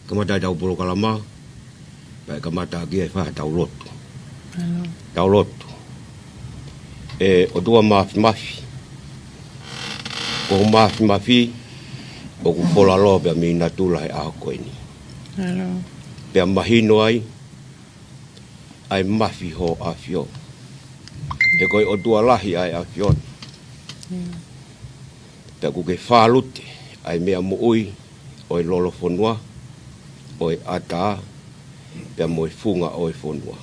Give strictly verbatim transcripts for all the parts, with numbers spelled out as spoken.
Kamata ʻetau polokalama, pea kamata ʻaki e fai ʻetau lotu. Mālō. Tau lotu. ʻE ʻOtua Māfimafi, ko e māfimafi ʻoku fola loa pea mei natula he ʻaho ko eni. Mālō. Pea mahino ai ʻa e mafi ho ʻAfio. He ko e ʻOtua lahi ʻa e ʻAfiona. Pea ʻoku ke fālute ʻa e meʻa moʻui ʻo e lolofonua, ʻo e ʻatā, pea mo e funga ʻo e fonua.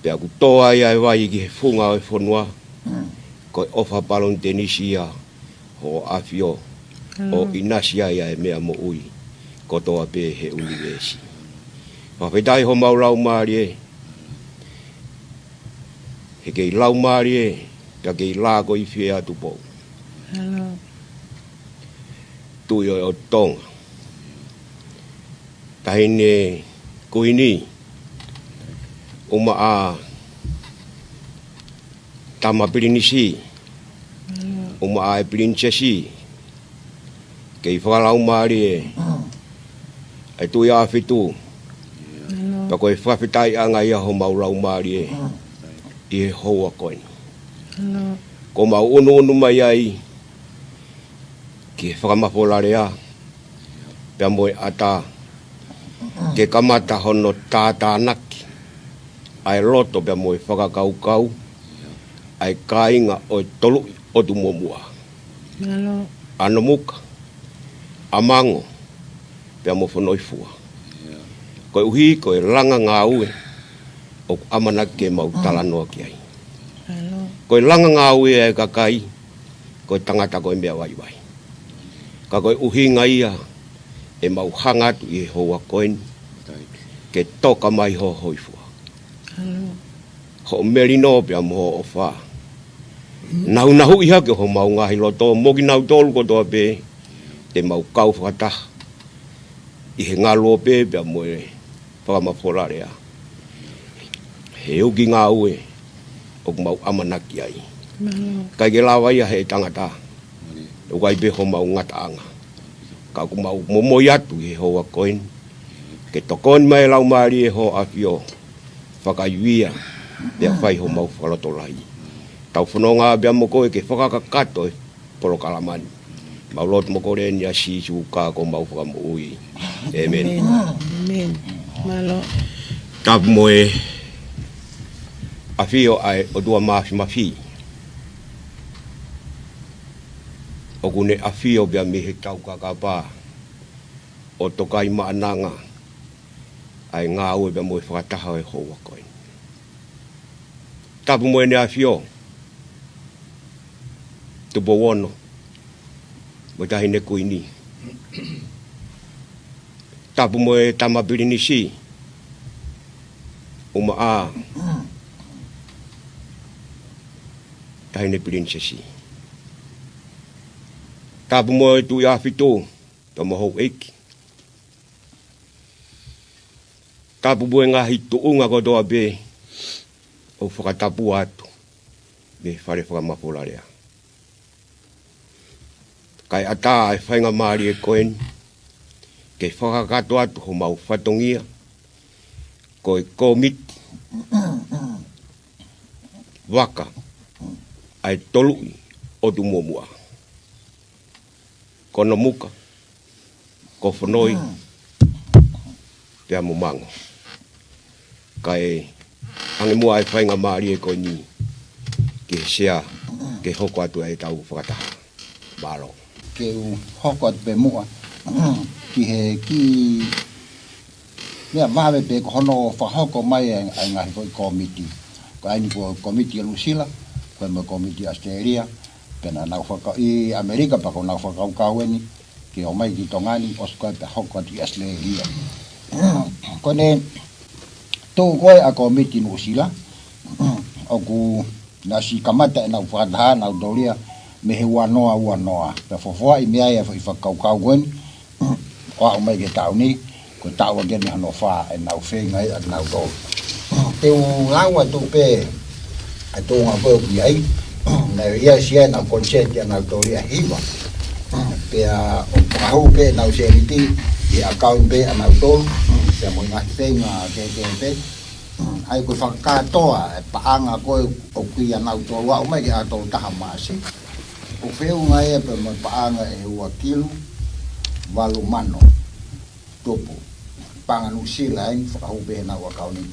Pea ʻoku tō ai ʻa e vai ki he funga ʻo e fonua, ko e ʻofa palōnitenisi ia ho ʻAfio, ʻo ʻinasi ai ʻa e meʻa moʻui kotoa pē he ʻunivēsi. Fakafetaʻi homau laumālie, he kei laumālie, pea kei lākoifie atu pē. Tuʻi ʻo e ʻOtu Tonga, Taʻahine Kuini, ʻumaʻā Tama Pilinisi, ʻumaʻā e Pilinisesi, kei fakalaumālie ʻa e Tuʻi ʻAhofitu. Pea ko e fakafetaʻiʻanga ia homau laumālie ʻi he houa ko eni. Ko mau ʻunuʻunu mai ai ki he fakamafola lea, pea mo e ʻatā, ke kamata hono tātānaki ʻa e loto pea mo e fakakaukau ʻa e kāinga ʻo e Toluʻi ʻOtu Muʻomuʻa. ʻAnomuka, ʻAmango, pea mo Fonoifua. Koeʻuhi ko e langa ngāue ʻoku ʻamanaki ke mau talanoa ki ai. Ko e langa ngāue ʻa e kakai, ko e tangata ko e meʻa vaivai. Ka ko e ʻuhinga ia ʻemau hanga atu ʻi he houa ko eni, ke toka mai ho hoifua, hoʻo melino pea mo hoʻo ʻofa. Nahunahuʻi hake homau ngaahi loto mo kinautolu kotoa pē te mau kau fakataha ʻi he ngaluope pea mo e fakamafola lea. He ʻuhinga ngāue ʻoku mau ʻamanaki ai. ʻIkai ke lava ia he tangata. ʻOku ʻi ai pē homau ngataʻanga. Ka ʻoku mau momoi atu ʻi he houa ko eni, ke tokoni mai e Laumālie ho ʻAfio, fakaivia, pea fai homau fakalotolahi. Tau fononga pea mo koe ke fakakakato e polokalama ni. Mau lotu mo kole ni ʻia Sīsū ko homau Fakamoʻui. ʻĒmeni. Tapu mo e ʻAfio ʻa e ʻOtua Māfimafi, ʻoku ne ʻafio pea mei he taukakapa ʻo tokaimaʻananga ʻa e ngāue pea mo e fakataha ʻo e houa ko eni. Tapu mo ʻEne ʻAfio, Tupou Ono, mo Taʻahine Kuini. Tapu mo e Tama Pilinisi, ʻumaʻā Taʻahine Pilinisesi. Tapu mo e Tuʻi ʻAhofitu, pea mo houʻeiki. Tapu mo e ngaahi tuʻunga kotoa pē ʻoku fakatapu atu mei he fale fakamafola lea. Kae ʻatā ʻa e faingamālie ko eni ke fakakakato atu homau fatongia ko e kōmiti vaka ʻa e Toluʻi ʻOtu Muʻomuʻa, ko Nomuka, ko Fonoi, pea mo Mango. Kae ʻange muʻa e faingamālie ko eni ki he sea ke hoko atu ʻetau fakataha. Mālō. Ke u hoko atu pē muʻa ki he kiʻi meʻa vave pē ko hono fakahoko mai ʻa e, ʻa e ngaahi foʻi kōmiti. Ko eni ko e kōmiti ʻa Nuʻusila, ko e mo e kōmiti ʻAositelēlia, pea naʻa nau faka-, ʻi ʻAmelika pea ko ʻenau fakakaukau eni ke ō mai ki Tonga ni, ʻosi ko ia pea hoko atu ʻi ʻAositelēlia. Ko ʻene tuʻu ko ē ʻa e kōmiti Nuʻusila, ʻoku nau ʻosi kamata ʻenau fakataha nautolu ia mei he ua noa ua noa. Pea fofoaʻi mei ai ʻa e foʻi fakakaukau ko eni, ʻo aʻu mai ki he taʻu ni, ko e taʻu ʻeni hono fā ʻenau feinga ai ʻa nautolu. Te u lau atu pē ʻa e tuʻunga ko ē ʻoku ʻi ai, naʻe ʻi ai ʻa ʻenau konisēti ʻa nautolu ia ʻe hiva. Pea ʻoku hū pē ʻenau sēniti, ʻi he ʻakauni pē ʻanautolu, pea mo e ngaahi feinga kehekehe pē. ʻA ia ko e fakakātoa e paʻanga ko ē ʻoku ʻia nautolu ʻo aʻu mai ki he ʻaho tolu taha Maʻasi, ʻoku feʻunga ia pea mo e paʻanga ʻe ua kilu valu mano tupu. Paʻanga Nuʻusila eni, fakahū pē heʻenau ʻakauni.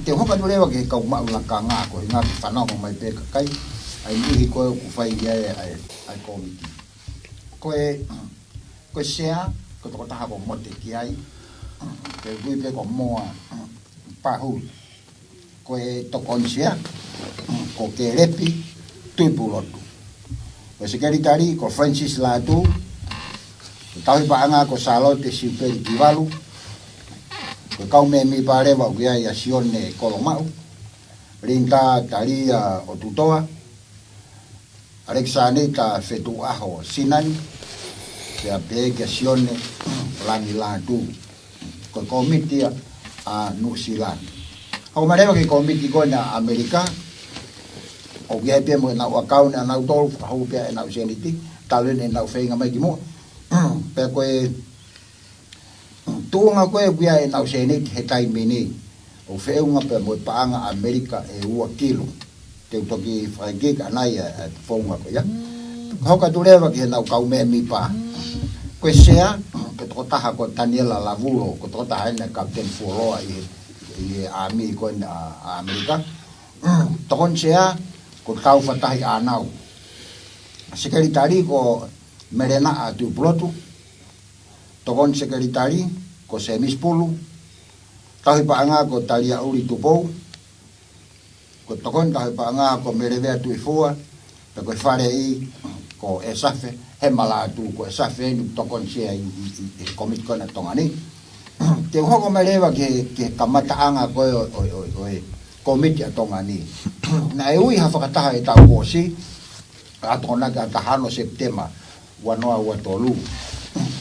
Te u hoko atu leva ki he kau maʻu lakanga, ko e ʻuhinga ke fanongo mai pē kakai, ʻa e niʻihi ko ē ʻoku fai ʻi ai ʻa e, ʻa e kōmiti. Ko e, ko e sea, ko e tokotaha ʻoku ou mote ki ai, te u ui pē ko Moa Pahuli. Ko e tokoni sea, ko Kelepi Tuipulotu. Ko e sekelitali, ko Francis Lātū. Ko e tauhi paʻanga, ko Sālote Siupeli Kivalu. Ko e kau mēmipa leva ʻoku ʻi ai ʻa Sione Kolomaʻu, Linda Talia ʻOtutoa, ʻAlekisānita Fetuʻuaho Sinani, pea pehē kia Sione Langi Lātū. Ko e kōmiti ia ʻa Nuʻusila. Hoko mai leva ki he kōmiti ko ena ʻa ʻAmelika, ʻoku ʻi ai pē mo ʻenau ʻakauni ʻanautolu, fakahū pē ʻenau sēniti, talu eni ʻenau feinga mai ki muʻa. Pea ko e tuʻunga ko ē ʻoku ʻi ai ʻenau sēniti he taimi ni, ʻoku feʻunga pea mo e paʻanga ʻAmelika ʻe ua kilu. Te u toki fakaʻikika ʻanai ʻa e, ʻa e founga ko ia. Hoko atu leva ki heʻenau kau mēmipa. Ko e sea, ko e tokotaha ko Taniela Lavulo, ko e tokotaha eni ʻa e kapiteni fuoloa ʻi he, ʻi he ʻāmi ko ena ʻa, ʻa ʻAmelika. Tokoni sea, ko Taufa Tahi ʻĀnau. Sekelitali ko Melenaʻa Tuipulotu. Tokoni sekelitali ko Semisi Pulu. Tauhi paʻanga ko Taliaʻuli Tupou. Ko e tokoni tauhi paʻanga ko Melevea Tuifua. Pea ko e faleʻi ko ʻEsafe Hema Lātū, ko ʻEsafe eni tokoni sea ʻi, ʻi, ʻi, ʻi he kōmiti ko ena ʻa Tonga ni. Te u hoko mai leva ki he, ki he kamataʻanga ko ē ʻo, ʻo, ʻo, ʻo e kōmiti ʻa Tonga ni. Naʻe ui ha fakataha ʻi he taʻu kuo ʻosi, ʻa Tonga ni, ʻa e taha ono Sepitema, ua noa ua tolu.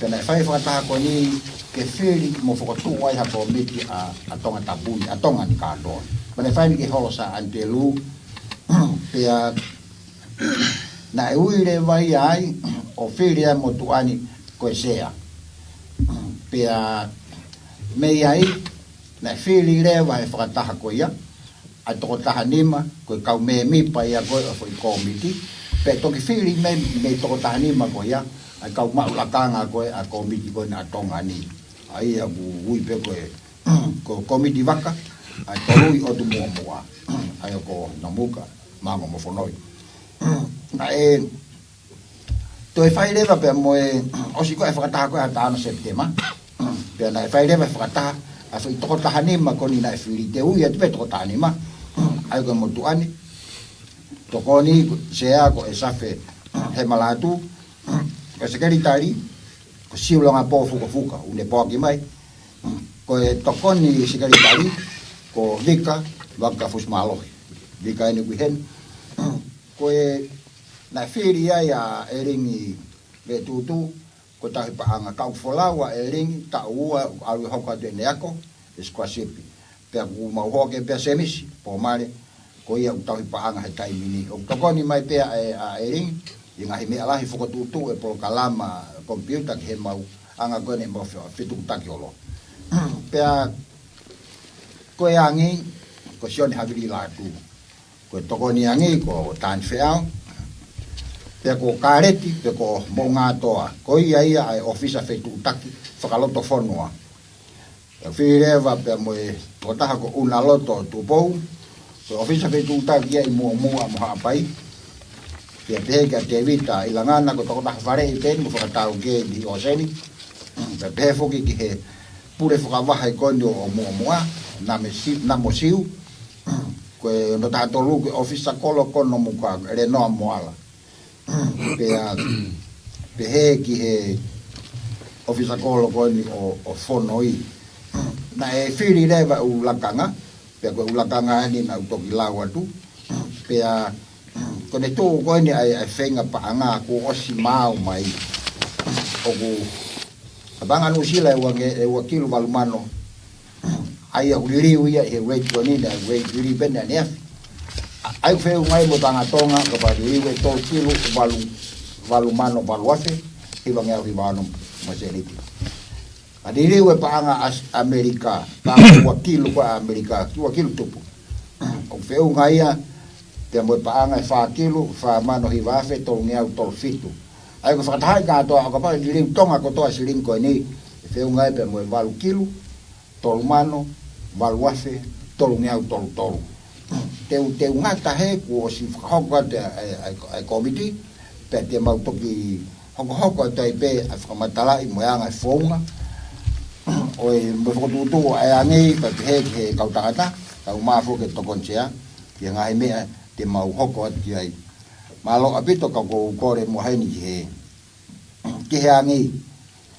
Pea naʻe fai fakataha ko eni ke fili mo fokotuʻu ai ha kōmiti ʻa, ʻa Tongatapu, ʻa Tonga ni kātoa. Pea naʻe fai eni ki he holo Sā ʻAnitelū. Pea naʻe ui leva ia ai, ʻo fili ai e motuʻa ni ko e sea. Pea mei ai, naʻe fili leva he fakataha ko ia ʻa e toko taha nima, ko e kau mēmipa ia ko ē ʻo e foʻi kōmiti, pea toki fili mei, mei he toko taha nima ko ia ʻa e kau maʻu lakanga ko ē ʻa e kōmiti ko ena ʻa Tonga ni. ʻA ia ʻoku ui pē ko e, ko e kōmiti vaka ʻa e Toluʻi ʻOtu Muʻomuʻa, ʻa ia ko Namuka, Mango mo Fonoi. Naʻe toe fai leva pea mo e, ʻosi ko ē e fakataha ko ē ʻa e taha ono Sepitema. Pea naʻe fai leva e fakataha ʻa e foʻi toko taha nima ko eni naʻe fili, te u ui atu pē toko taha nima. ʻA ia ko e motuʻa ni, tokoni sea ko ʻEsafe Hema Lātū. Ko e sekelitali ko Siulongapō Fukafuka, ʻoku ne poaki mai. Ko e tokoni sekelitali ko Vika Vakafusimālohi. Vika eni ʻoku ʻi heni. Ko e naʻe fili ai ʻa ʻElingi Vetutu ko e tauhi paʻanga, ka ʻoku folau ʻa ʻElingi taʻu ua ʻalu ʻo hoko atu ʻene ako, e scholarship. Pea kuo mau hoko pē ʻa Semisi Pomale, ko ia ʻoku tauhi paʻanga he taimi ni. ʻOku tokoni mai pē ʻa e, ʻa ʻElingi ʻi he ngaahi meʻa lahi, fokotuʻutuʻu e polokalama komipiuta ki he maʻuʻanga ko eni ʻemau fe-, fetuʻutaki holo. Pea ko e angi, ko Sione Havili Lātū. Ko e tokoni angi ko Tani Feau, pea ko Kaleti, pea ko Moʻungātoa. Ko ia ia ʻa e ʻōfisa fetuʻutaki fakalotofonua. ʻE fili leva pea mo e toko taha ko ʻUnaloto Tupou, ko e ʻōfisa fetuʻutaki ia ʻi Muʻomuʻa mo Haʻapai. Pea pehē kia Tevita ʻIlangana, ko e toko taha faleʻi pē eni mo fakataukei ʻi ʻōseni. Pea pehē foki ki he pule fakavahe ko eni ʻo Muʻomuʻa, Name Si-, Namo Siu. Ko e hono taha tolu ko e ʻōfisa kolo ko Nomuka, Lenoa Moala. Pea pehē ki he ʻōfisa kolo ko eni ʻo, ʻo Fonoi. Naʻe fili leva e ʻū lakanga, pea ko e ʻū lakanga eni naʻa ku toki lau atu. Pea ko ʻene tuʻu ko eni ʻa e, ʻa e feinga paʻanga kuo ʻosi maau mai. ʻOku, ʻa e paʻanga Nuʻusila ʻe ua nge-, ʻe ua kilu valu mano. ʻA ia ʻoku liliu ia ʻi he rate ko eni, naʻe rate liliu pē ʻaneafi. ʻA ia ʻoku feʻunga ai mo e paʻanga Tonga, kapau liliu ʻe tolu kilu valu, valu mano valu afe, hivangeau hiva ono mo e sēniti. Liliu e paʻanga ʻa ʻAmelika, paʻanga ua kilu ko ē ʻa ʻAmelika, ki ua kilu tupu. ʻOku feʻunga ia pea mo e paʻanga ʻe fā kilu, fā mano hiva afe tolungeau tolu fitu. ʻA ia ko e fakatahaʻi kātoa, ʻo kapau ʻe liliu Tonga kotoa e silini ko eni, ʻe feʻunga ia pea mo e valu kilu, tolu mano, valu afe, tolungeau tolu tolu. Te u, te u ngata he kuo ʻosi fakahoko atu e, e, e, e kōmiti, pea te mau toki hokohoko atu ai pē ʻa e fakamatalaʻi mo e anga e founga ʻo e, mo e fokotuʻutuʻu ʻa e angei, pea pehē ki he kau tangata, kae ʻumaʻā foki e tokoni sea, ki he ngaahi meʻa te mau hoko atu ki ai. Mālō ʻaupito ka ʻoku ou kole muʻa heni ki he, ki he angei,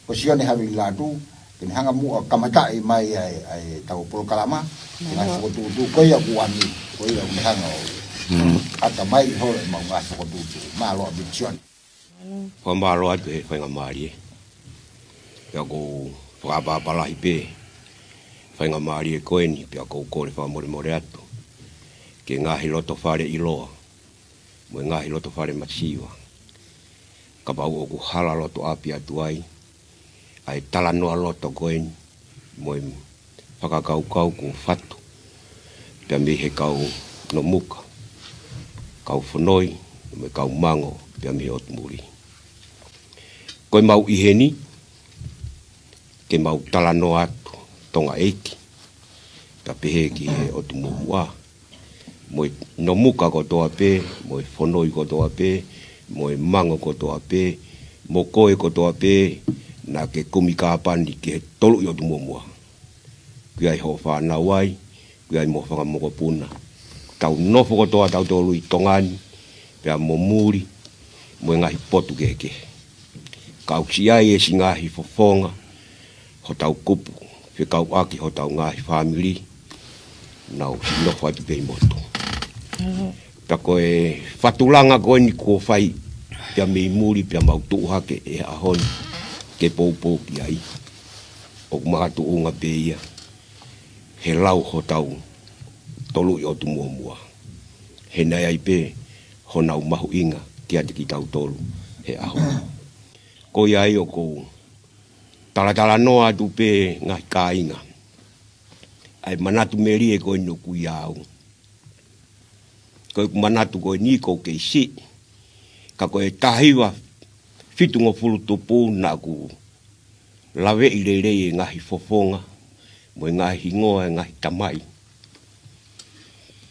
ko Sione Havili Lātū, ke ne hanga muʻa kamataʻi mai ʻa e, ʻa e tau polokalama, ki he ngaahi fokotuʻutuʻu ko ia kuo angei, ko ia ʻoku ne hanga ʻo ʻata mai ʻi holo ʻemau ngaahi fokotuʻutuʻu. Mālō ʻaupito Sione. Fakamālō atu he faingamālie. Pea ʻoku ou fakaʻapaʻapa lahi pē faingamālie ko eni, pea ʻoku ou kole fakamolemole atu ki he ngaahi loto fale ʻiloa mo e ngaahi loto fale masiva. Kapau ʻoku hala loto ʻapi atu ai ʻa e talanoa loto ko eni mo e fakakaukau kuo fatu pea mei he kau Nomuka, kau Fonoi, mo e kau Mango pea mei he ʻOtu Muli. Ko e mau ʻi heni ke mau talanoa atu Tonga ʻeiki, pea pehē ki he ʻOtu Muʻomuʻa, mo e Nomuka kotoa pē, mo e Fonoi kotoa pē, mo e Mango kotoa pē, mo koe kotoa pē naʻa ke kumi kāpani ki he Toluʻi ʻOtu Muʻomuʻa. Ko ia ʻi hoʻo fānau ai, ko ia ʻi mo fanga mokopuna. Tau nofo kotoa tautolu ʻi Tonga ni, pea mo muli, mo e ngaahi potu kehekehe. Ka ʻoku siʻi ai e siʻi ngaahi fofonga hotau kupu, fekauʻaki hotau ngaahi fāmili, nau siʻi nofo atu pē ʻi motu. Pea ko e fatulanga ko eni kuo fai pea mei muli pea mau tuʻu hake he ʻaho ni ke poupou ki ai, ʻoku makatuʻunga pē ia he lau hotau Toluʻi ʻOtu Muʻomuʻa. He naʻe ʻi ai pē honau mahuʻinga kiate kitautolu he ʻaho ni. Ko ia ai ʻoku ou talatalanoa atu pē ngaahi kāinga ʻa e manatu melie ko eni ʻoku ʻiate au. Ko ʻeku manatu ko eni ʻoku ou kei siʻi, ka ko e taha hiva fitungofulu tupu naʻa ku laveʻi lelei e ngaahi fofonga mo e ngaahi hingoa e ngaahi tamai.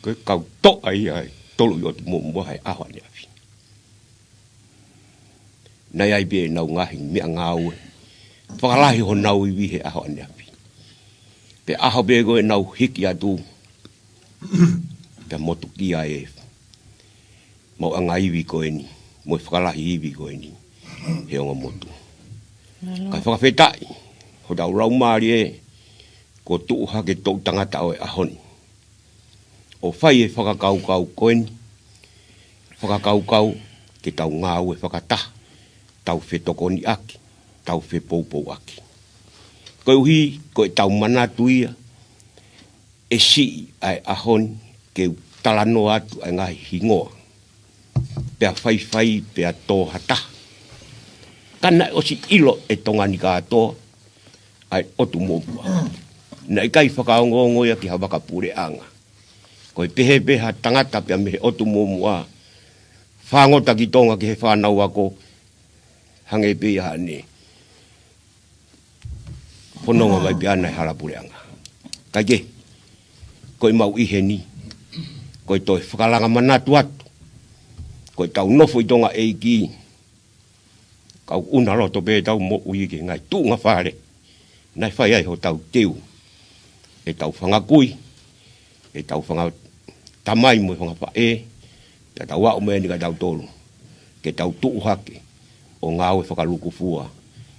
Ko e kau toʻa ia e Toluʻi ʻOtu Muʻomuʻa he ʻaho ʻaneafi. Naʻe ʻi ai pē ʻenau ngaahi meʻangāue, fakalahi honau ivi he ʻaho ʻaneafi. Pea ʻaho pē ko ē ʻenau hiki atu, pea motukia e maʻuʻanga ivi ko eni, mo e fakalahi ivi ko eni he ongo motu. Kae fakafetaʻi hotau laumālie kuo tuʻu hake toʻu tangata ʻo e ʻaho ni ʻo fai e fakakaukau ko eni, fakakaukau ke tau ngāue fakataha, tau fetokoniʻaki, tau fepoupouʻaki. Koeʻuhi ko ʻetau manatu ia ʻe siʻi ʻa e ʻaho ni ke u talanoa atu ʻa e ngaahi hingoa, pea faifai, pea tō ha taha. Ka naʻe ʻosi ʻilo ʻe Tonga ni kātoa ʻa e ʻOtu Muʻomuʻa. Naʻe ʻikai fakaongoongo ia ki ha vaka puleʻanga. Ko e pehē pē ha tangata pea mei he ʻOtu Muʻomuʻa, fāngota ki Tonga ki he fānau ako, hangē pē ia haʻane fononga mai pē ʻana he hala puleʻanga. Kaikehe, ko e mau ʻi heni, ko e toe fakalanga manatu atu, ko ʻetau nofo ʻi Tonga ʻeiki, ka ʻoku ʻuna loto pē ʻetau moʻui ki he ngaahi tuʻunga fale naʻe fai ai hotau teu, ʻetau fanga kui, ʻetau fanga tamai mo e fanga faʻē, pea tau aʻu mai eni kia tautolu ke tau tuʻu hake ʻo ngāue fakalūkufua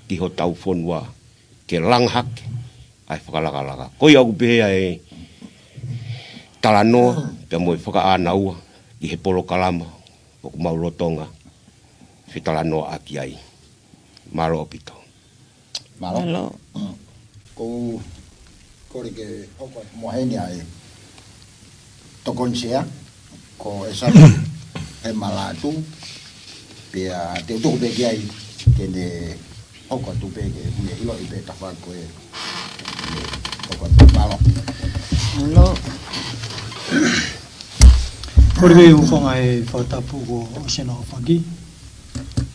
ki hotau fonua, ke langa hake ʻa e fakalakalaka. Ko ia ʻoku pehē ʻa e talanoa pea mo e fakaʻānaua ki he polokalama ʻoku mau lolotonga fetalanoaʻaki ai. Mālō ʻaupito. Mālō. Mālō. Ko u kole ke hoko atu muʻa heni ʻa e tokoni sea, ko ʻEsami Hema Lātū, pea te u tuku pē ki ai ke ne Hoko atu pē ke ʻilo ʻi pē tafa ko e hoko atu palo. Hello. Kole ke u hūfanga he fakatapu kuo ʻosi hono fakahoko.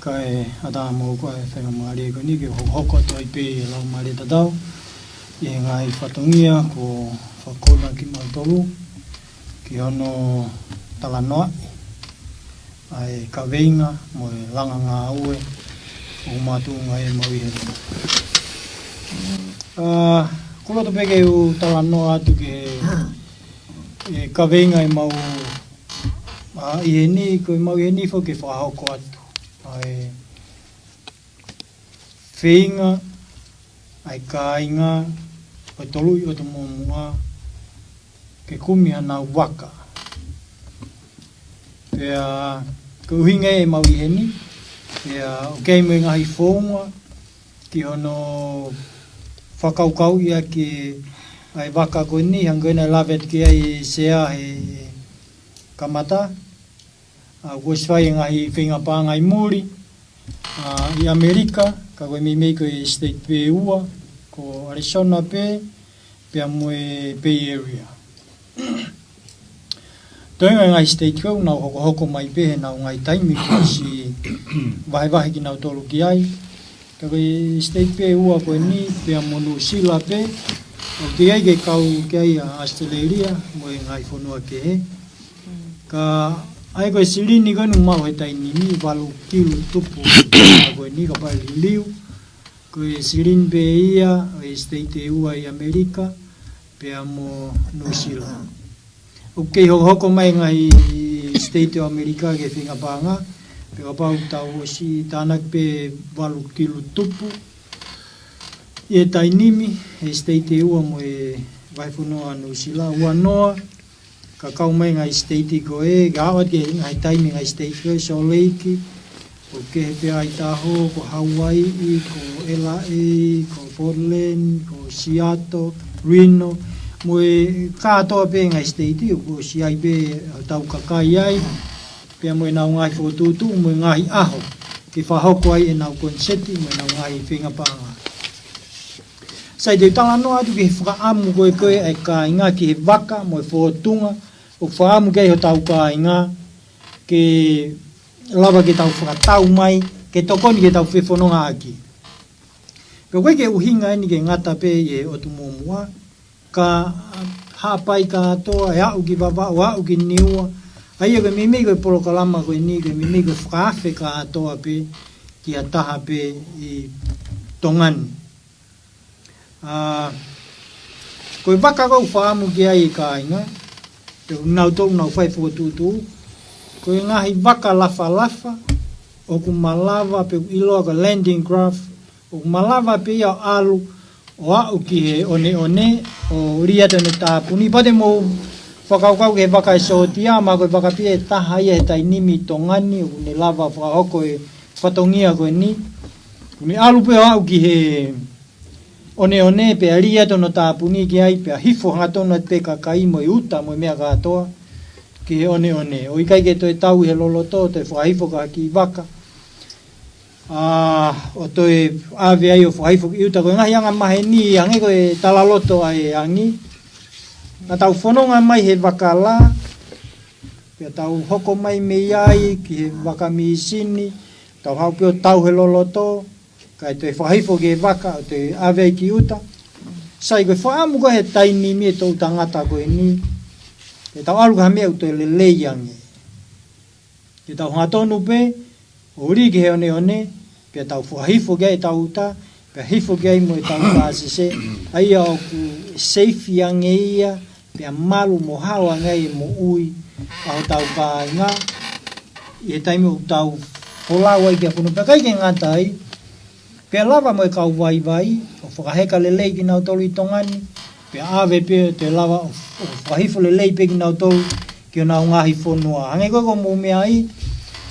Kae ʻatā mo au ko e faingamālie ko eni ke hokohoko atu ai pē ʻi he Laumālie Tatau ʻi he ngaahi fatongia kuo fakahoko kiate kimautolu ki hono talanoaʻi ʻa e kaveinga mo e langa ngāue ʻoku mātuʻaki ʻi he maʻu ʻi heni. ʻA, ʻoku ou loto pē ke u talanoa atu ki he, e kaveinga ʻemau maʻu ʻi heni, ko e maʻu ʻi heni foki ke fakahoko atu ʻa e feinga ʻa e kāinga ʻo e Toluʻi ʻOtu Moʻomuʻa ke kumi hanau vaka. Pea ko e ʻuhinga ʻemau ʻi heni, pea ʻoku ʻi ai mo e ngaahi founga ki hono fakakaukauʻi ʻaki ʻa e vaka ko eni, hangē ko ia naʻe lave atu ki ai e Sea he kamata. ʻA, kuo ʻosi fai e ngaahi feinga paʻanga ʻi muli, ʻa, ʻi ʻAmelika, ka ko e meimei ko e state pē ʻe ua, ko Arizona pē, pea mo e Bay Area. Toenga e ngaahi state ko ē ʻoku nau hokohoko mai pē heʻenau ngaahi taimi kuo ʻosi vahevahe kinautolu ki ai. Ka ko e state pē ʻe ua ko eni, pea mo Nuʻusila pē, ʻoku ʻi ai ke kau ki ai ʻa ʻAositelēlia mo e ngaahi fonua kehe. Ka ʻa ia ko e silini ko eni ʻoku maʻu he taimi ni, valu kilu tupu ko eni, kapau ʻe liliu. Ko e silini pē ia ʻo e state ʻe ua ʻi ʻAmelika, pea mo Nuʻusila. ʻOku kei hokohoko mai e ngaahi state ʻo ʻAmelika ki he feinga paʻanga, pea kapau ʻoku tau ʻosi tānaki pē valu kilu tupu ʻi he taimi ni, he state ʻe ua mo e vahefonua ʻo Nuʻusila, ua noa, ka kau mai e ngaahi state ko ē, ka ʻoku ʻi ai e ngaahi taimi e ngaahi state ko ē, Salt Lake, ʻoku kehe pē ʻa Idaho, ko Hawaii, ko L A, ko Portland, ko Seattle, Reno, mo e kātoa pē e ngaahi state, ʻoku ʻosi ʻi ai pē hotau kakai ai, pea mo ʻenau ngaahi fokotuʻutuʻu, mo e ngaahi ʻaho ke fakahoko ai ʻenau koniseti, mo ʻenau ngaahi feinga paʻanga. Sai, te u talanoa atu ki he fakaʻamu ko ē ko ē ʻa e kāinga ki he vaka mo e fōtunga, ʻoku fakaʻamu ki ai hotau kāinga ke lava ke tau fakatau mai, ke tokoni ke tau fefonongaʻaki. Pea ʻoku ʻikai ke ʻuhinga eni ke ngata pē ʻi he ʻOtu Moʻomuʻa, ka Haʻapai kātoa, ʻe aʻu ki Vavaʻu, aʻu ki Niua, ʻa ia ko e meimei ko e polokalama ko eni, ko e meimei ko e fakaafe kātoa pē ki ha taha pē ʻi Tonga ni. ʻA, ko e vaka ko ē ʻoku fakaʻamu ki ai e kāinga, pea ko kinautolu ʻoku nau fai fokotuʻutuʻu, ko e ngaahi vaka lafalafa, ʻoku malava pē ʻoku ʻiloa ko e landing craft, ʻoku malava pē ia ʻo ʻalu, ʻo aʻu ki he ʻoneʻone, ʻo lī atu ʻene tāpuni, pea te mou fakakaukau ki he vaka ʻe sōtia, mahalo ko e vaka pē ia ʻe taha ia he taimi ni ʻi Tonga ni, ʻoku ne lava fakahoko e fatongia ko eni, ʻoku ne ʻalu pē ʻo aʻu ki he ʻoneʻone, pea lī atu hono tāpuni ki ai, pea hifo hangatonu atu pē kakai mo e uta mo e meʻa kātoa ki he ʻoneʻone. ʻOku ʻikai ke toe tau ʻi he loloto, toe fakahifo ki ha kiʻi vaka. ʻA, ʻo toe ʻave ai ʻo fakahifo ki ʻuta. Ko e ngaahi anga maheni, hangē ko e talaloto ʻa e angi. Naʻa tau fononga mai he vaka lā, pea tau hoko mai mei ai ki he vaka mīsini, tau haʻu pē ʻo tau he loloto, kae toe fakahifo ki he vaka ʻo toe ʻave ai ki ʻuta. Sai, ko e fakaʻamu ko ē he taimi ni ʻe toʻutangata ko eni, ke tau ʻalu ki ha meʻa ʻoku toe lelei ange. Ke tau hangatonu pē ʻo lī ki he ʻoneʻone, pea tau fakahifo ki ai ʻetau uta, pea hifo ki ai mo ʻetau uta sese, ʻa ia ʻoku seifi ange ia, pea malu mo hao ange ai e moʻui ʻa hotau kāinga, ʻi he taimi ʻoku tau folau ai ki ha fonua. Pea ʻikai ke ngata ai, pea lava mo e kau vaivai, ʻo fakaheka lelei kinautolu ʻi Tonga ni, pea ʻave pē ʻo toe lava ʻo, ʻo fakahifo lelei pē kinautolu ki honau ngaahi fonua. Hangē ko ē ko hoʻomou meʻa ai,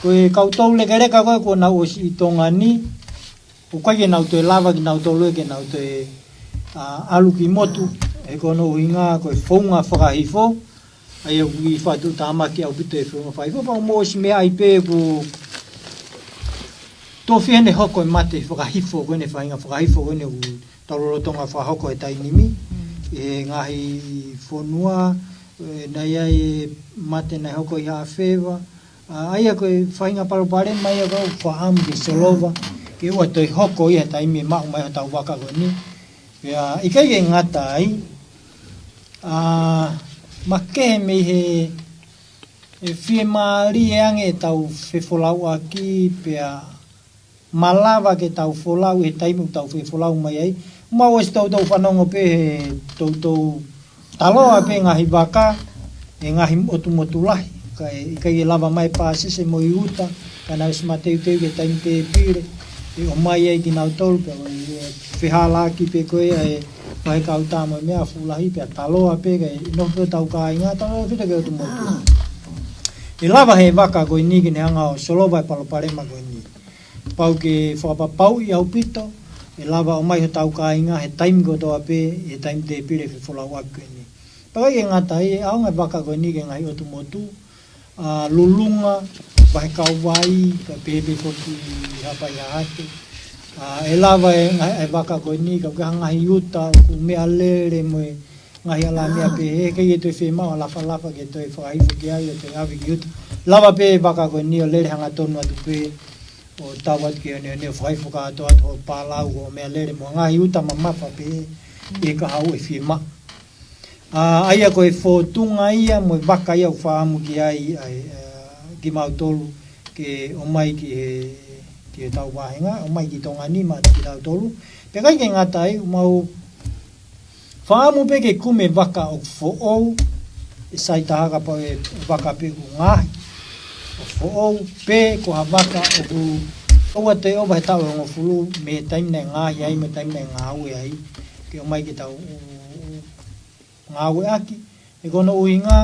ko e kau toulekeleka ko ē kuo nau ʻosi ʻi Tonga ni, ʻoku ʻikai ke nau toe lava kinautolu ē ke nau toe, ʻa, ʻalu ki motu, he ko hono ʻuhinga ko e founga fakahifo, ʻa ia ʻoku ʻi ai e fakatuʻutāmaki ʻaupito e founga fakahifo, pea ʻoku mou ʻosi meaʻi pē ʻoku Ko e fiha ʻene hoko e mate fakahifo ko eni, faʻahinga fakahifo ko eni ʻoku tau lolotonga fakahoko he taimi ni. ʻI he ngaahi fonua, ē, naʻe ʻi ai e mate naʻe hoko ʻi Haʻafeva. ʻA, ʻa ia ko e faʻahinga palopalema ia ʻoku ou fakaʻamu ke solova, ke ʻoua toe hoko ia he taimi ʻe maʻu mai hotau vaka ko eni. Pea ʻikai ke ngata ai, ʻa, makehe mei he, ʻe fiemālie ange ʻetau fefolauʻaki pea malava ke tau folau he taimi ʻoku tau fefolau mai ai. Mau ʻosi toutou fanongo pē he toutou taloa pē ngaahi vaka, ʻe ngaahi ʻotu motu lahi. Ka ʻe, ʻikai ke lava mai pāsese mo e uta, ka naʻe ʻosi mateuteu ke taimi tēpile, ʻe ʻomai ai kinautolu pē, ʻe fehālaaki pē ko ia ʻe vahe kautā mo e meʻa fuʻu lahi pea taloa pē, kae nofo pē hotau kāinga, taloa pē ki he ʻotu motu. ʻE lava he vaka ko eni ke ne hanga ʻo solova e palopalema ko eni. Pau ke fakapapauʻi ʻaupito, ʻe lava ʻomai hotau kāinga he taimi kotoa pē, he taimi tēpile fefolauʻaki ko eni. Pea ʻikai ke ngata ai, ʻe ʻaonga e vaka ko eni ki he ngaahi ʻotu motu, ʻa, Lulunga, Vahe Kauvai, kae pehē pē foki Haʻapai Hahake. ʻA, ʻe lava e ngaahi, e vaka ko eni, ka ʻoku ʻi ai ha ngaahi uta, ʻoku meʻalele mo e ngaahi hala meʻa pehē, ʻikai ke toe fiemaʻu ha lafalafa ke toe fakahifo ki ai, ʻo toe ʻave ki uta. Lava pē vaka ko eni ʻo lele hangatonu atu pē, ʻo tau atu ki he oneone ʻo fakahifo kātoa atu hoʻo pālau, hoʻo meʻalele mo e ngaahi uta mamafa pē ʻi he kahaʻu ʻe fiemaʻu. ʻA, ʻa ia ko e fōtunga ia mo e vaka ia ʻoku fakaʻamu ki ai, ʻa e, ʻa, kimautolu ke ʻomai ki he, ki hotau vāhenga, ʻomai ki Tonga ni maʻa kitautolu. Pea ʻikai ke ngata ai, mau fakaʻamu pē ke kumi e vaka ʻoku foʻou, ʻe sai taha kapau ʻe vaka pē ʻoku ngaohi ʻoku foʻou, pe ko ha vaka ʻoku ʻoua toe ʻova he taʻu ʻe hongofulu mei he taimi naʻe ngaohi ai mo e taimi naʻe ngāue ai, ke ʻomai ke tau ngāueʻaki. He ko hono ʻuhinga,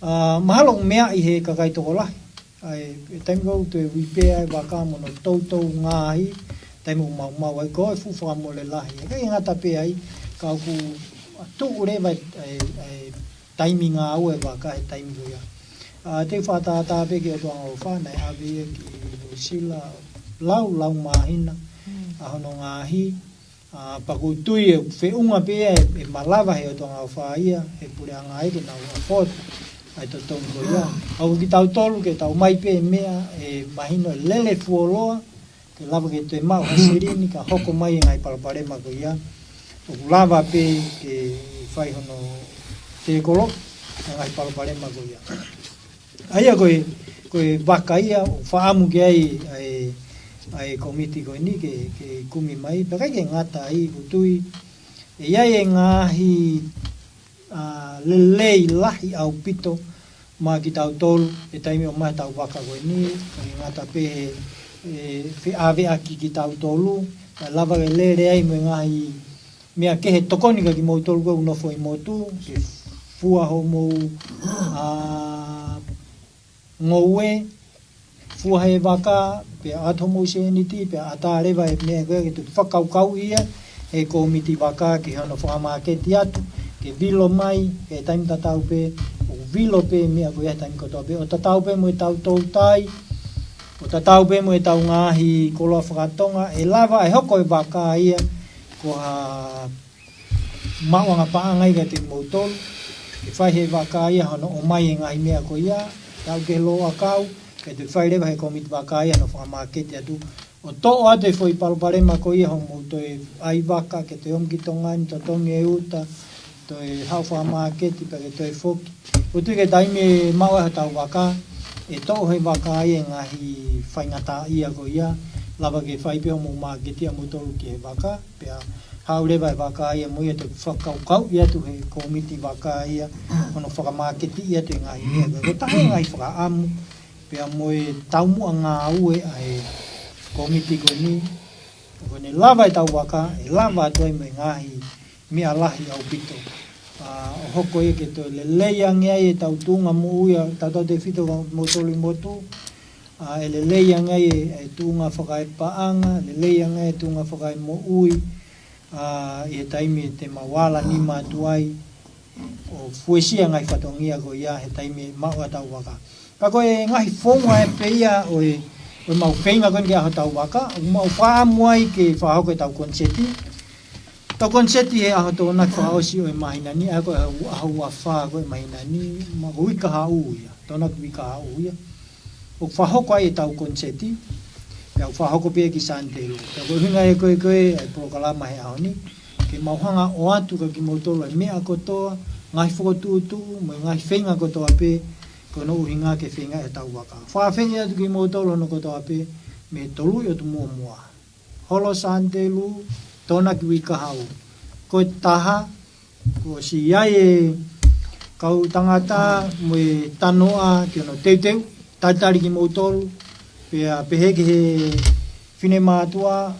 ʻa, mahalo ʻoku meaʻi he kakai tokolahi ʻa e, e taimi ʻoku toe ui pē ai e vaka mo hono toutou ngaohi, taimi ʻoku maumau ai, ko e fuʻu fakamole lahi. ʻIkai ke ngata pē ai, ka ʻoku tuʻu leva e, e, e taimi ngāue e vaka he taimi ko ia. ʻA, te u fakatātā pē ki he ʻOtua ʻoku fai, naʻe ʻave ia ki Nuʻusila, lau, lau māhina ʻa hono ngaohi, ʻa, pea ʻoku ou tui ʻe feʻunga pē ia ʻe, ʻe malava he ʻOtua ʻoku fai ia, he puleʻanga ai ke nau ʻalu atu ʻa e totongi ko ia. ʻA, ko kitautolu ke tau ʻomai pē meʻa ʻe mahino ʻe lele fuoloa, ke lava ke toe maʻu ha silini ka hoko mai e ngaahi palopalema ko ia. ʻOku lava pē ke fai hono tēkolo e ngaahi palopalema ko ia. ʻA ia ko e, ko e vaka ia ʻoku fakaʻamu ki ai ʻa e, ʻa e kōmiti ko eni ke, ke kumi mai. Pea ʻikai ke ngata ai, ʻoku ou tui ʻe ʻi ai e ngaahi, ʻa, lelei lahi ʻaupito maʻa kitautolu he taimi ʻoku ʻomai hotau vaka ko eni, ʻikai ke ngata pē he, he feʻaveʻaki kitautolu, kae lava ke lele ai mo e ngaahi meʻa kehe tokoni kia kimoutolu ʻoku nofo ʻi motu, ke fua hoʻomou, ʻa, ngoue, fua he vaka, pea ʻoatu hoʻomou sēniti, pea ʻatā leva e meʻa ko ia ke toki fakakaukauʻi ia ʻe he kōmiti vaka ki hono fakamāketi atu, ke vilo mai, he taimi tatau pē, ʻoku vilo pē meʻa ko ia he taimi kotoa pē, ʻo tatau pē mo ʻetau toutai, ʻo tatau pē mo ʻetau ngaahi koloa fakatonga, ʻe lava ʻe hoko e vaka ia ko ha maʻuʻanga paʻanga ia kiate kimoutolu, ke fai he vaka ia hono ʻomai e ngaahi meʻa ko ia, tau ke lō ʻakau, ke toe fai leva he kōmiti vaka ia hono fakamāketi atu. ʻO toʻo atu e foʻi palopalema ko ia hoʻomou toe ʻai vaka ke toe ō mai ki Tonga ni, totongi e uta, toe haʻu fakamāketi pea ke toe foki. ʻOku ou tui ko e taimi ʻe maʻu ai hotau vaka, ʻe toʻo he vaka ia e ngaahi faingataʻaʻia ko ia, lava ke fai pē hoʻomou māketi ʻamoutolu ki he vaka, pea haʻu leva e vaka ia mo ia toki fakakaukauʻi atu he kōmiti vaka ia, hono fakamāketiʻi atu e ngaahi meʻa. Ko e taha e ngaahi fakaʻamu, pea mo e taumuʻa ngāue ʻa e kōmiti ko eni, ko ʻene lava ʻetau vaka, ʻe lava atu ai mo e ngaahi meʻa lahi ʻaupito. ʻA, ʻo hoko ia ke toe lelei ange ai ʻetau tuʻunga moʻui ʻa tautautefito kimoutolu ʻi motu. ʻA, ʻe lelei ange ai e, e tuʻunga fakaepaʻanga, lelei ange ai e tuʻunga fakaemoʻui. ʻA, ʻi he taimi te mau ala nima atu ai, ʻo fuesia e ngaahi fatongia ko ia he taimi ʻe maʻu ai hotau vaka. Ka ko e ngaahi founga ʻe pē ia ʻo e, ʻo e mau feinga ko eni ki he ʻaho tau vaka, ʻo mau fakaʻamu ai ke fakahoko ʻetau koniseti. Tau koniseti he ʻaho Tokonaki fakaʻosi ʻo e māhina ni, ʻa ia ko e ʻaho, ʻaho ua fā ko e māhina ni, ma ko e uike kahaʻu ia, Tokonaki uike kahaʻu ia. ʻO fakahoko ai ʻetau koniseti, pea ʻoku fakahoko pē ki Sānitelū. Pea ko e ʻuhinga ia ko ē, ko e, ʻa e polokalama he ʻaho ni, ke mau hanga ʻo ʻoatu kia kimoutolu ʻa e meʻa kotoa, ngaahi fokotuʻutuʻu, mo e ngaahi feinga kotoa pē, ko hono ʻuhinga ke feingaʻi ʻetau vaka. Fakaafeʻi atu kimoutolu hono kotoa pē, mei he Toluʻi ʻOtu Muʻomuʻa. Holo Sānitelū, Tokonaki uike kahaʻu. Ko e taha, kuo ʻosi ʻi ai e kau tangata mo e tanoʻa ki hono teuteu, talitali kimoutolu, pea pehē ki he finemātuʻa,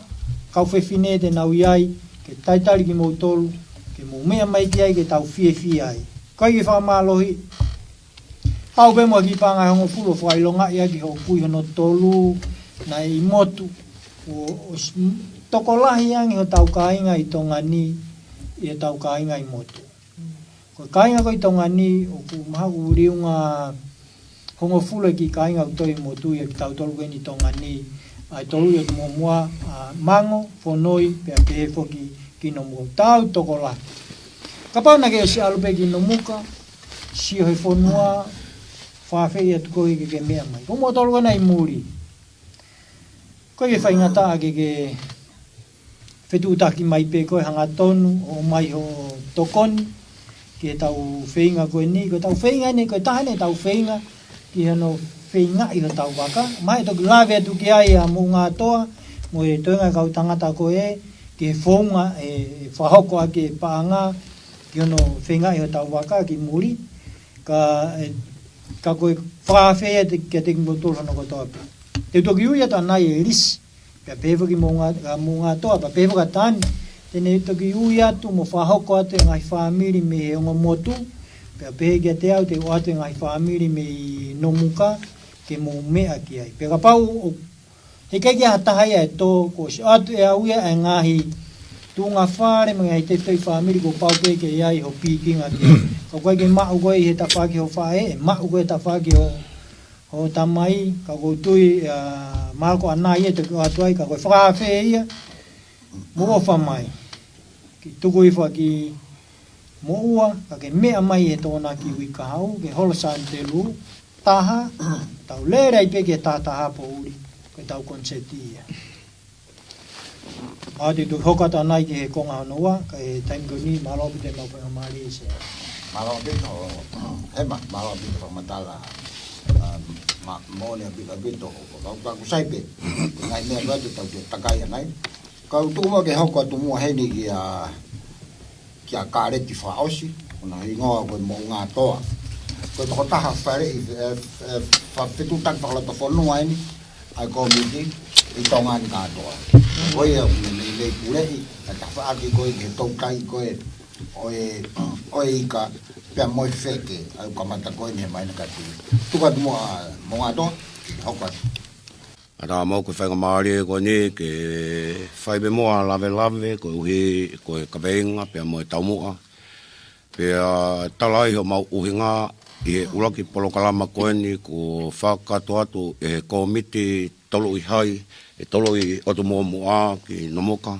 kau fefine te nau ʻi ai, ke talitali kimoutolu, ke mou meʻa mai ki ai ke tau fiefia ai. Ko ia ke fakamālohi, aʻu pē mo e kiʻi paʻanga ʻe hongofulu ʻo fakaʻilongaʻi ʻaki hoku kui hono tolu, naʻe ʻi motu, ʻo, ʻo s-, tokolahi ange hotau kāinga ʻi Tonga ni, ʻi heʻetau kāinga ʻi motu. Ko e kāinga ko ē ʻi Tonga ni, ʻoku mahalo ʻoku liunga hongofulu e kiʻi kāinga ʻoku toe ʻi motu ia kitautolu ko eni ʻi Tonga ni, ʻa e Toluʻi ʻOtu Muʻomuʻa, ʻa Mango, Fonoi, pea pehē foki ki Nomuka. Tau tokolahi. Kapau naʻa ke ʻosi ʻalu pē ki Nomuka, sio he fonua, fakaafeʻi atu koe ke ke meʻa mai. Ko moutolu ko ena ʻi muli. Ko e faingataʻa ke ke fetuʻutaki mai pē ko e hangatonu ʻo ʻomai hoʻo tokoni ki heʻetau feinga ko eni, ko ʻetau feinga eni, ko e taha eni ʻetau feinga ki hono feingaʻi hotau vaka. Mahalo ʻe toki lave atu ki ai ʻa Moʻungātoa, mo e toenga kau tangata ko ē, ki he founga ʻe fakahoko ʻaki e paʻanga ki hono feingaʻi hotau vaka ki muli, ka, ʻe, ka ko e fakaafeʻi atu kiate kimoutolu hono kotoa pē. Te u toki ui atu ʻanai ʻe Lisi, pea pehē foki Moʻunga-, ʻa Moʻungātoa, pea pehē foki ʻa Tani, te ne toki ui atu mo fakahoko atu e ngaahi fāmili mei he ongo motu, pea pehē kiate au te u ʻoatu e ngaahi fāmili mei Nomuka, ke mou meʻa ki ai. Pea kapau ʻoku ʻikai ke ʻi ai ha taha ia ʻe tō, kuo ʻosi ʻoatu ʻe au ia e ngaahi tuʻunga fale mo e ngaahi tefitoʻi fāmili kuo pau pē ke ʻi ai hoʻo pikinga ki ai. Ka ʻoku ʻikai ke maʻu koe ʻi he tafaʻaki hoʻo faʻē, ʻe maʻu koe he tafaʻaki hoʻo, hoʻo tamai, ka ʻoku ou tui, ʻa, mahalo ko ʻanai ia te u ʻoatu ai, ka ko e fakaafeʻi ia, mou ʻofa mai. Ke tuku hifo ʻa e kiʻi moʻua, ka ke meʻa mai he Tokonaki uike kahaʻu, ki he Holo Sānitelū, taha, tau lele ai pē ki he taha taha poʻuli, ko ʻetau koniseti ia. ʻA, te u toki hoko atu ʻanai ki he konga hono ua, ka ʻi he taimi ko eni, mālō ʻaupito e maʻu faingamālie Sea. Mālō ʻaupito, Hema, mālō ʻaupito fakamatala. ʻA, ma-, moʻoni ʻaupito, ʻaupito, ko, ko, ko, ko sai pē. Ngaahi meʻa ko ē te tau toe takai ʻanai. Ka u tuku muʻa ke hoko atu muʻa heni kia, kia Kaleti fakaʻosi, ko hono hingoa ko e Moʻungātoa. Ko e tokotaha faleʻi, ʻe, ʻe, fa-, fetuʻutaki fakalotofonua eni, ʻa e kōmiti ʻi Tonga ni kātoa. Ko ia ʻoku ne meimei puleʻi, ʻa e tafaʻaki ko ē ki he toutai ko ē ʻo e, ʻo e ika, pea mo e feke, ʻa ia ʻoku kamata ko eni he māhina ka tuʻu. Tuku atu muʻa Moʻungātoa, hoko atu. ʻA, tā mo e faingamālie ko eni ke fai pē muʻa lavelave, koeʻuhi ko e kaveinga, pea mo e taumuʻa. Pea tala ai homau ʻuhinga ʻi he ʻuluaki polokalama ko eni kuo fakakakato atu ʻe he kōmiti Toluʻi Hai, ʻe Toluʻi ʻOtu Muʻomuʻa ki Nomuka,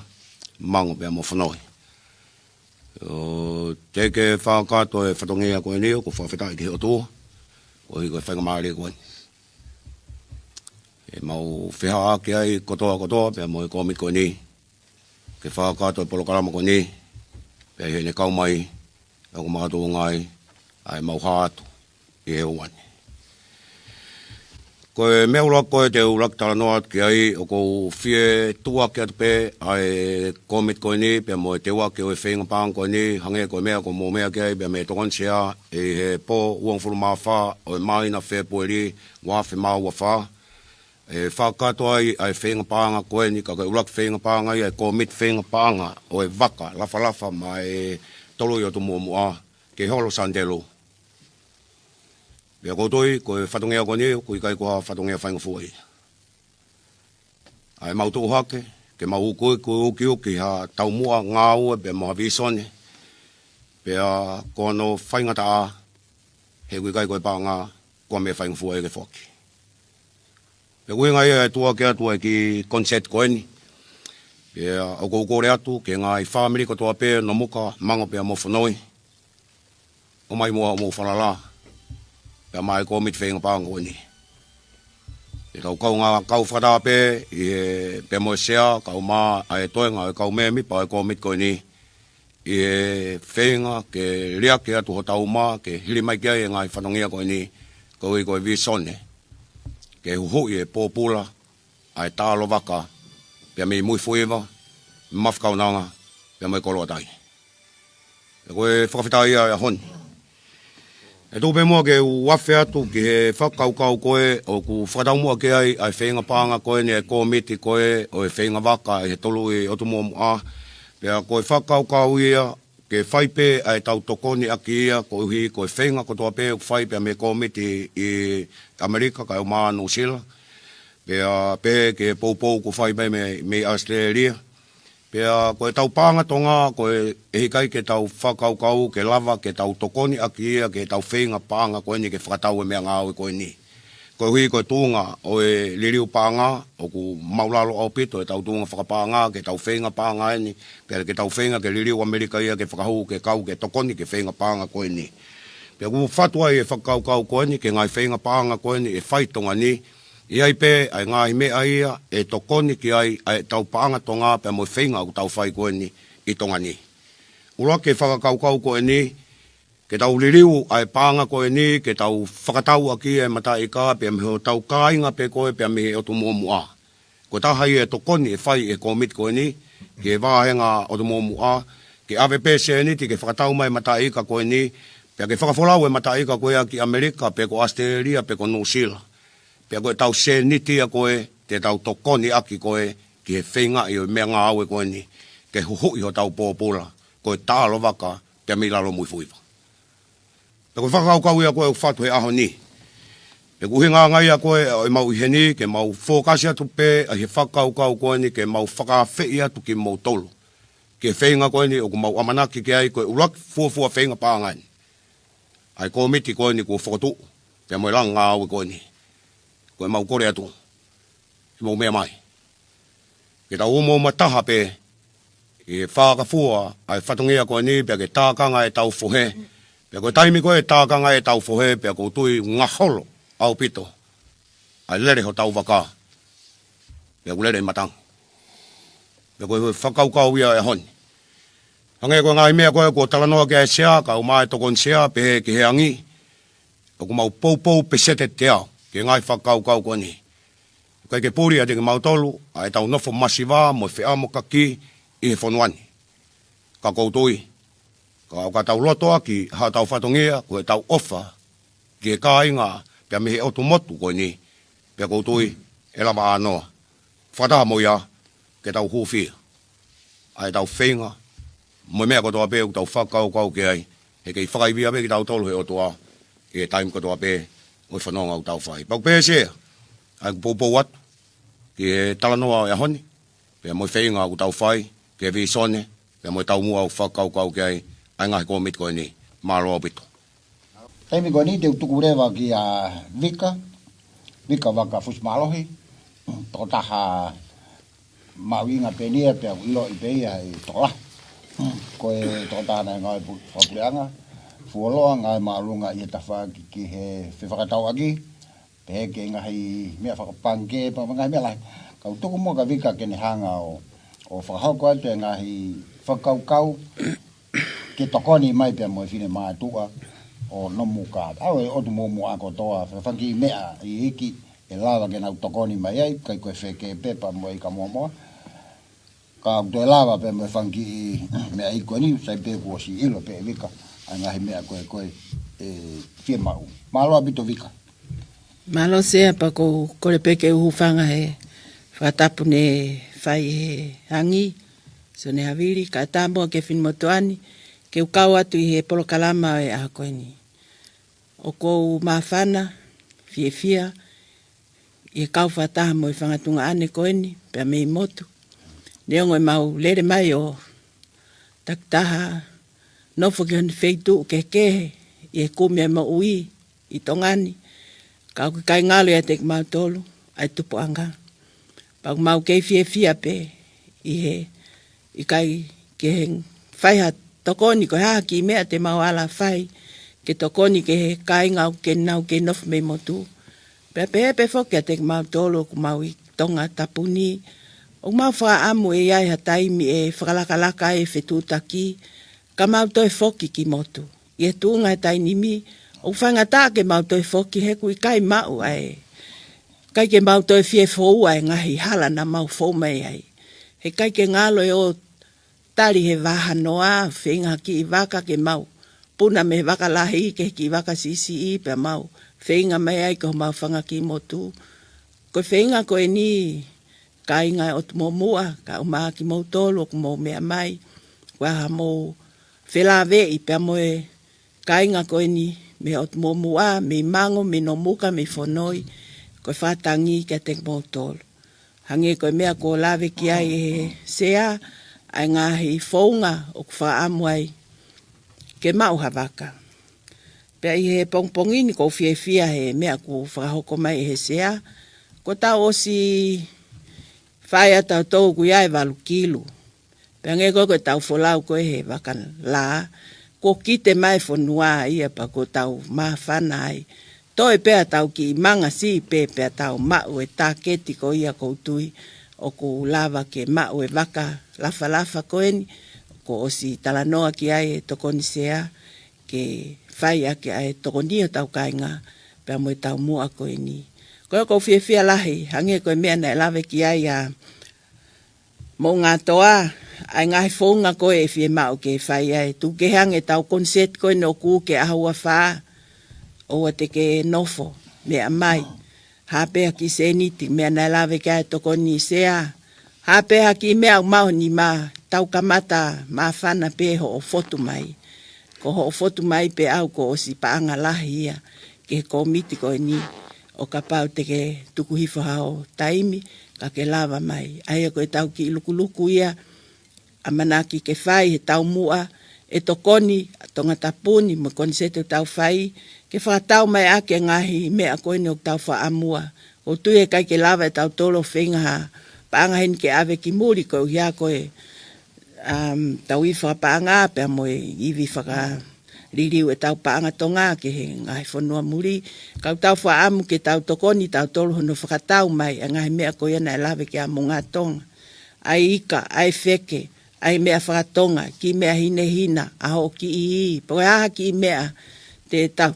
Mango pea mo Fonoi. ʻO, teʻeki ke fakakakato e fatongia ko eni, ʻoku ou fakafetaʻi ki he ʻOtua, koeʻuhi ko e faingamālie ko eni. ʻE mau fehaʻaki ai kotoa kotoa, pea mo e kōmiti ko eni, ke fakakakato e polokalama ko eni, pea ʻi heʻene kau mai, ʻoku makatuʻunga ai, ʻa ʻemau hā atu ʻi he ʻaho ni. Ko e meʻa ʻuluaki ko ē te u ʻuluaki talanoa atu ki ai, ʻoku ou fie tuʻuaki atu pē ʻa e kōmiti ko eni, pea mo e teuaki ʻo e feinga paʻanga ko eni, hangē ko e meʻa ʻoku mou meʻa ki ai, pea mei he Tokoni Sea, ʻi he pō uangofulu mā fā ʻo e māhina Fēpueli, ua afe mā ua fā. ʻE fakakakato ai ʻa e feinga paʻanga ko eni, ka ko e ʻuluaki feinga paʻanga ia ʻa e kōmiti feinga paʻanga ʻo e vaka, lafalafa maʻa e Toluʻi ʻOtu Muʻomuʻa, ki he Holo Sānitelū. Pea ʻoku ou tui, ko e fatongia ko eni, ʻoku ʻikai ko ha fatongia faingofua ia. ʻA ʻemau tuʻu hake, ke mau ukiuki, ukiuki ha taumuʻa, ngāue, pea mo ha vīsone, pea ko hono faingataʻa, he ʻoku ʻikai ko e paʻanga, ko e meʻa faingofua ia ke foaki. Pea ko e ʻuhinga ia e tuʻu atu ai e kiʻi concert ko eni. Pea ʻoku ou kole atu ki he ngaahi fāmili kotoa pē, Nomuka, Mango pea mo Fonoi, ʻomai muʻa hoʻomou falala pea maʻa e kōmiti feinga paʻanga ko eni. Ke tau kaungā kau fakataha pē ʻi he, pea mo e sea, kae ʻumaʻā e toenga ʻo e kau mēmipa ʻo e kōmiti ko eni, ʻi he feinga ke liʻaki atu hotau uma ke hili mai ki ai e ngaahi fatongia ko eni, koeʻuhi ko e vīsone ke huhuʻi e pōpula ʻa e Talovaka, pea mei Muifuiva, Mafikaunanga, pea mo e Koloatai. Pea ko e fakafetaʻi ia ʻo e ʻaho ni. ʻE tuku pē muʻa ke u afe atu ki he fakakaukau ko ē ʻoku fakataumuʻa ki ai ʻa e feinga paʻanga ko eni ʻa e kōmiti ko ē ʻo e feinga vaka ʻi he tolu ʻi ʻOtu Muʻomuʻa. Pea ko e fakakaukau ia ke fai pē ʻa e tau tokoniʻaki ia, koeʻuhi ko e feinga kotoa pē ʻoku fai pea mei he kōmiti ʻi ʻAmelika kae ʻumaʻā Nuʻusila, pea pehē ki he poupou ʻoku fai mai mei, mei ʻAositelēlia. Pea ko e tau paʻanga Tonga, ko e ʻikai ke tau fakakaukau ke lava ke tau tokoniʻaki ia ki he tau feinga paʻanga ko eni ke fakatau e meʻangāue ko eni. Koeʻuhi ko e tuʻunga ʻo e liliu paʻanga, ʻoku māʻulalo ʻaupito e tau tuʻunga fakapaʻanga ki he tau feinga paʻanga eni, pea ke tau feinga ke liliu ʻAmelika ia ke fakahū ke kau ke tokoni ki he feinga paʻanga ko eni. Pea ʻoku fatu ai e fakakaukau ko eni ki he ngaahi feinga paʻanga ko eni ʻe fai ʻi Tonga ni, ʻi ai pē ʻa e ngaahi meʻa ia ʻe tokoni ki ai ʻa e tau paʻanga Tonga pea mo e feinga ʻoku tau fai ko eni ʻi Tonga ni. ʻUluaki e fakakaukau ko eni, ke tau liliu ʻa e paʻanga ko eni, ke tau fakatau ʻaki e mataʻika pea mei hotau kāinga pē ko ē pea mei he ʻOtu Muʻomuʻa. Ko e taha ia e tokoni ʻe fai ʻe he kōmiti ko eni ki he vāhenga ʻOtu Muʻomuʻa, ke ʻave pē sēniti ke fakatau mai e mataʻika ko eni, pea ke fakafolau e mataʻika ko ia ki ʻAmelika, pe ko ʻAositelēlia, pe ko Nuʻusila. Pea ko e tau sēniti ia ko ē te tau tokoniʻaki ko ē ki he feingaʻi ʻo e meʻangāue ko eni ke huhuʻi hotau pōpula ko e Talovaka pea mei lalo Muifuiva. Pea ko e fakakaukau ia ko ē ʻoku fatu he ʻaho ni. Pea ko e ʻuhinga ia ko ē ʻo ʻemau ʻi heni, ke mau fokasi atu pē ʻa e fakakaukau ko eni ke mau fakaafeʻi atu kimoutolu ki he feinga ko eni ʻoku mau ʻamanaki ki ai, ko e ʻuluaki fuofua feinga paʻanga eni ʻa e kōmiti ko eni kuo fokotuʻu pea mo e langa ngāue ko eni. Ko ʻemau kole atu, ke mou meʻa mai ke tau omouma taha pē ʻi he fakafua ʻa e fatongia ko eni, pea ke tākanga e tau fohe. Pea ko e taimi ko ē ʻe tākanga e tau fohe, pea ʻoku ou tui ʻoku ngaholo ʻaupito ʻa e lele hotau vaka, pea ʻoku lele ʻi matangi. Pea ko e fakakaukau ia ʻo e ʻaho ni. Hangē ko e ngaahi meʻa ko ē kuo talanoa ki ai e sea, kae ʻumaʻā e tokoni sea, pehē ki he angi, ʻoku mau poupou peseti ʻe teau ki he ngaahi fakakaukau ko eni. ʻIkai ke puli ʻiate kimautolu ʻa e tau nofo masiva mo e feʻamokaki ʻi he fonua ni. Ka ʻoku ou tui, ka ʻo ka tau loto ʻaki ha tau fatongia ko e tau ʻofa ki he kāinga pea mei he ʻotu motu ko eni, pea ʻoku ou tui ʻe lava ʻānoa fakataha mo ia ke tau hūfia ʻa e tau feinga mo e meʻa kotoa pē ʻoku tau fakakaukau ki ai, he kei fakaivia pē kitautolu ʻe he ʻOtua ʻi he taimi kotoa pē ʻo e fononga ʻoku tau fai. Pea ʻoku pehē ʻe he sea ʻa ʻeku poupou atu ki he talanoa ʻo e ʻaho ni, pea mo e feinga ʻoku tau fai, ki he vīsone, pea mo e taumuʻa ʻoku fakakaukau ki ai ʻa e ngaahi kōmiti ko eni. Mālō ʻaupito. Taimi ko eni te u tuku leva kia Vika, Vika Vaka Fusimālohi, tokotaha mahuʻinga pē eni ia, pea ʻoku ʻiloʻi pē ia ʻi he tokolahi. Ko e tokotaha naʻe ngāue pu-, fakapuleʻanga, fuoloa ngāue māʻolunga ʻi he tafaʻaki ki he fefakatauʻaki, pehē ki he ngaahi meʻa fakapangikē, pea mo e ngaahi meʻa lahi. Kau tuku muʻa kia Vika ke ne hanga ʻo, ʻo fakahoko atu e ngaahi fakakaukau ke tokoni mai pea mo e finemātuʻa ʻo Nomuka, ʻa e ʻOtu Muʻomuʻa kotoa, fanga kiʻi meʻa iiki ʻe lava ke nau tokoni mai ai, ʻikai ko e feke pē pea mo e ika moamoa. Ka ʻoku toe lava pē mo e fanga kiʻi meʻa iiki ko eni, sai pē kuo ʻosi ʻilo pē ʻe Vika ʻa e ngaahi meʻa ko ē, ko ē ʻe fiemaʻu. Mālō ʻaupito Vika. Mālō Sea, pea ʻoku ou kole pē ke u hūfanga he fakatapu ne fai ʻe he angi, Sione Havili, kae ʻatā muʻa ki he finemotuʻa ni ke u kau atu ʻi he polokalama ʻo e ʻaho ko eni. ʻOku ou māfana, fiefia, ʻi he kau fakataha mo e fanga tuongaʻane ko eni, pea mei motu. Neongo ʻemau lele mai ʻo takitaha nofo ki hona feituʻu kehekehe ʻi he kumi e moʻui ʻi Tonga ni, ka ʻoku ʻikai ngalo ʻiate kimautolu ʻa e tupuʻanga. Pea ʻoku mau kei fiefia pē ʻi he ʻikai ke fai ha tokoni, ko e hā ha kiʻi meʻa te mau ala fai ke tokoni ki he kāinga ʻoku nau kei nofo mei motu. Pea pehē pē foki kiate kimautolu ʻoku mau ʻi Tongatapu ni, ʻoku mau fakaʻamu ʻe ʻi ai ha taimi ʻe fakalakalaka ai e fetuʻutaki, ka mau toe foki ki motu. ʻI he tuʻunga he taimi ni, ʻoku faingataʻa ke mau toe foki he ʻoku ʻikai maʻu ai. ʻIkai ke mau toe fie foua e ngaahi hala naʻa mau fou mai ai. He ʻikai ke ngalo e ō tali he vahanoa, feinga ha kiʻi vaka ke mau puna mei he vaka lahi ki he kiʻi vaka siʻisiʻi pea mau feinga mai ai ki homau fanga kiʻi motu. Ko e feinga ko eni, kāinga ʻo e ʻOtu Muʻomuʻa, kae ʻumaʻā kimoutolu ʻoku mou meʻa mai, ko e hā haʻamou felāveʻi pea mo e kāinga ko eni mei he ʻOtu Muʻomuʻa, mei Mango, mei Nomuka, mei Fonoi, ko e fakatangi kiate kimoutolu. Hangē ko e meʻa kuo lave ki ai ʻe he Sea, ʻa e ngaahi founga ʻoku fakaʻamu ai ke maʻu ha vaka. Pea ʻi he pongipongi ni ʻoku ou fiefia he meʻa kuo fakahoko mai ʻe he Sea, kuo tau ʻosi fai ʻa tautolu ʻoku ʻi ai e valu kilu. Pea hangē ko ē ko ʻetau folau ko ē he vaka lā, kuo kite mai e fonua ia pea kuo tau māfana ai. Toe pē ʻetau kiʻi manga siʻi pē pea tau maʻu e tāketi ko ia, ʻoku ou tui ʻoku lava ke maʻu e vaka lafalafa ko eni, kuo ʻosi talanoa ki ai e Tokoni Sea, ke fai ʻaki ʻa e tokoni ʻo hotau kāinga pea mo e taumuʻa ko eni. Ko ia ʻoku ou fiefia lahi, hangē ko e meʻa naʻe lave ki ai ʻa Moʻungātoa, ʻa e ngaahi founga ko ē ʻe fiemaʻu ke fai ai. Tuku kehe ange ʻetau koniseti ko eni ʻoku ke ʻaho ua fā, ʻoua te ke nofo, meʻa mai. Hā pē ha kiʻi sēniti, meʻa naʻe lave ki ai e Tokoni Sea. Hā pē ha kiʻi meʻa ʻoku maʻu he nima, tau kamata māfana pē hoʻo fotu mai. Ko hoʻo fotu mai pē ʻau kuo ʻosi paʻanga lahi ia ki he kōmiti ko eni, ʻo kapau te ke tuku hifo haʻo taimi, ka ke lava mai. ʻA ia ko ʻetau kiʻi lukuluku ia, ʻamanaki ke fai he taumuʻa, ʻe tokoni ʻa Tongatapu ni mo e koniseti ʻoku tau fai, ke fakatau mai ʻaki e ngaahi meʻa ko eni ʻoku tau fakaʻamua. ʻOku ou tui ʻe ʻikai ke lava ʻe tautolu ʻo feinga ha paʻanga heni ke ʻave ki muli koeʻuhi ko e, um, tau ivi fakapaʻanga pea mo e ivi fakaliliu ʻetau paʻanga Tonga ki he ngaahi fonua muli. Ka ʻoku tau fakaʻamu ke tau tokoni tautolu hono fakatau mai ʻa e ngaahi meʻa ko ia naʻe lave ki ai ʻa Moʻungātonga. ʻA e ika, ʻa e feke, ʻa e meʻa fakatonga, kiʻi meʻa hinehina, ʻa hoʻo kiʻi ī, pe ko e hā ha kiʻi meʻa te tau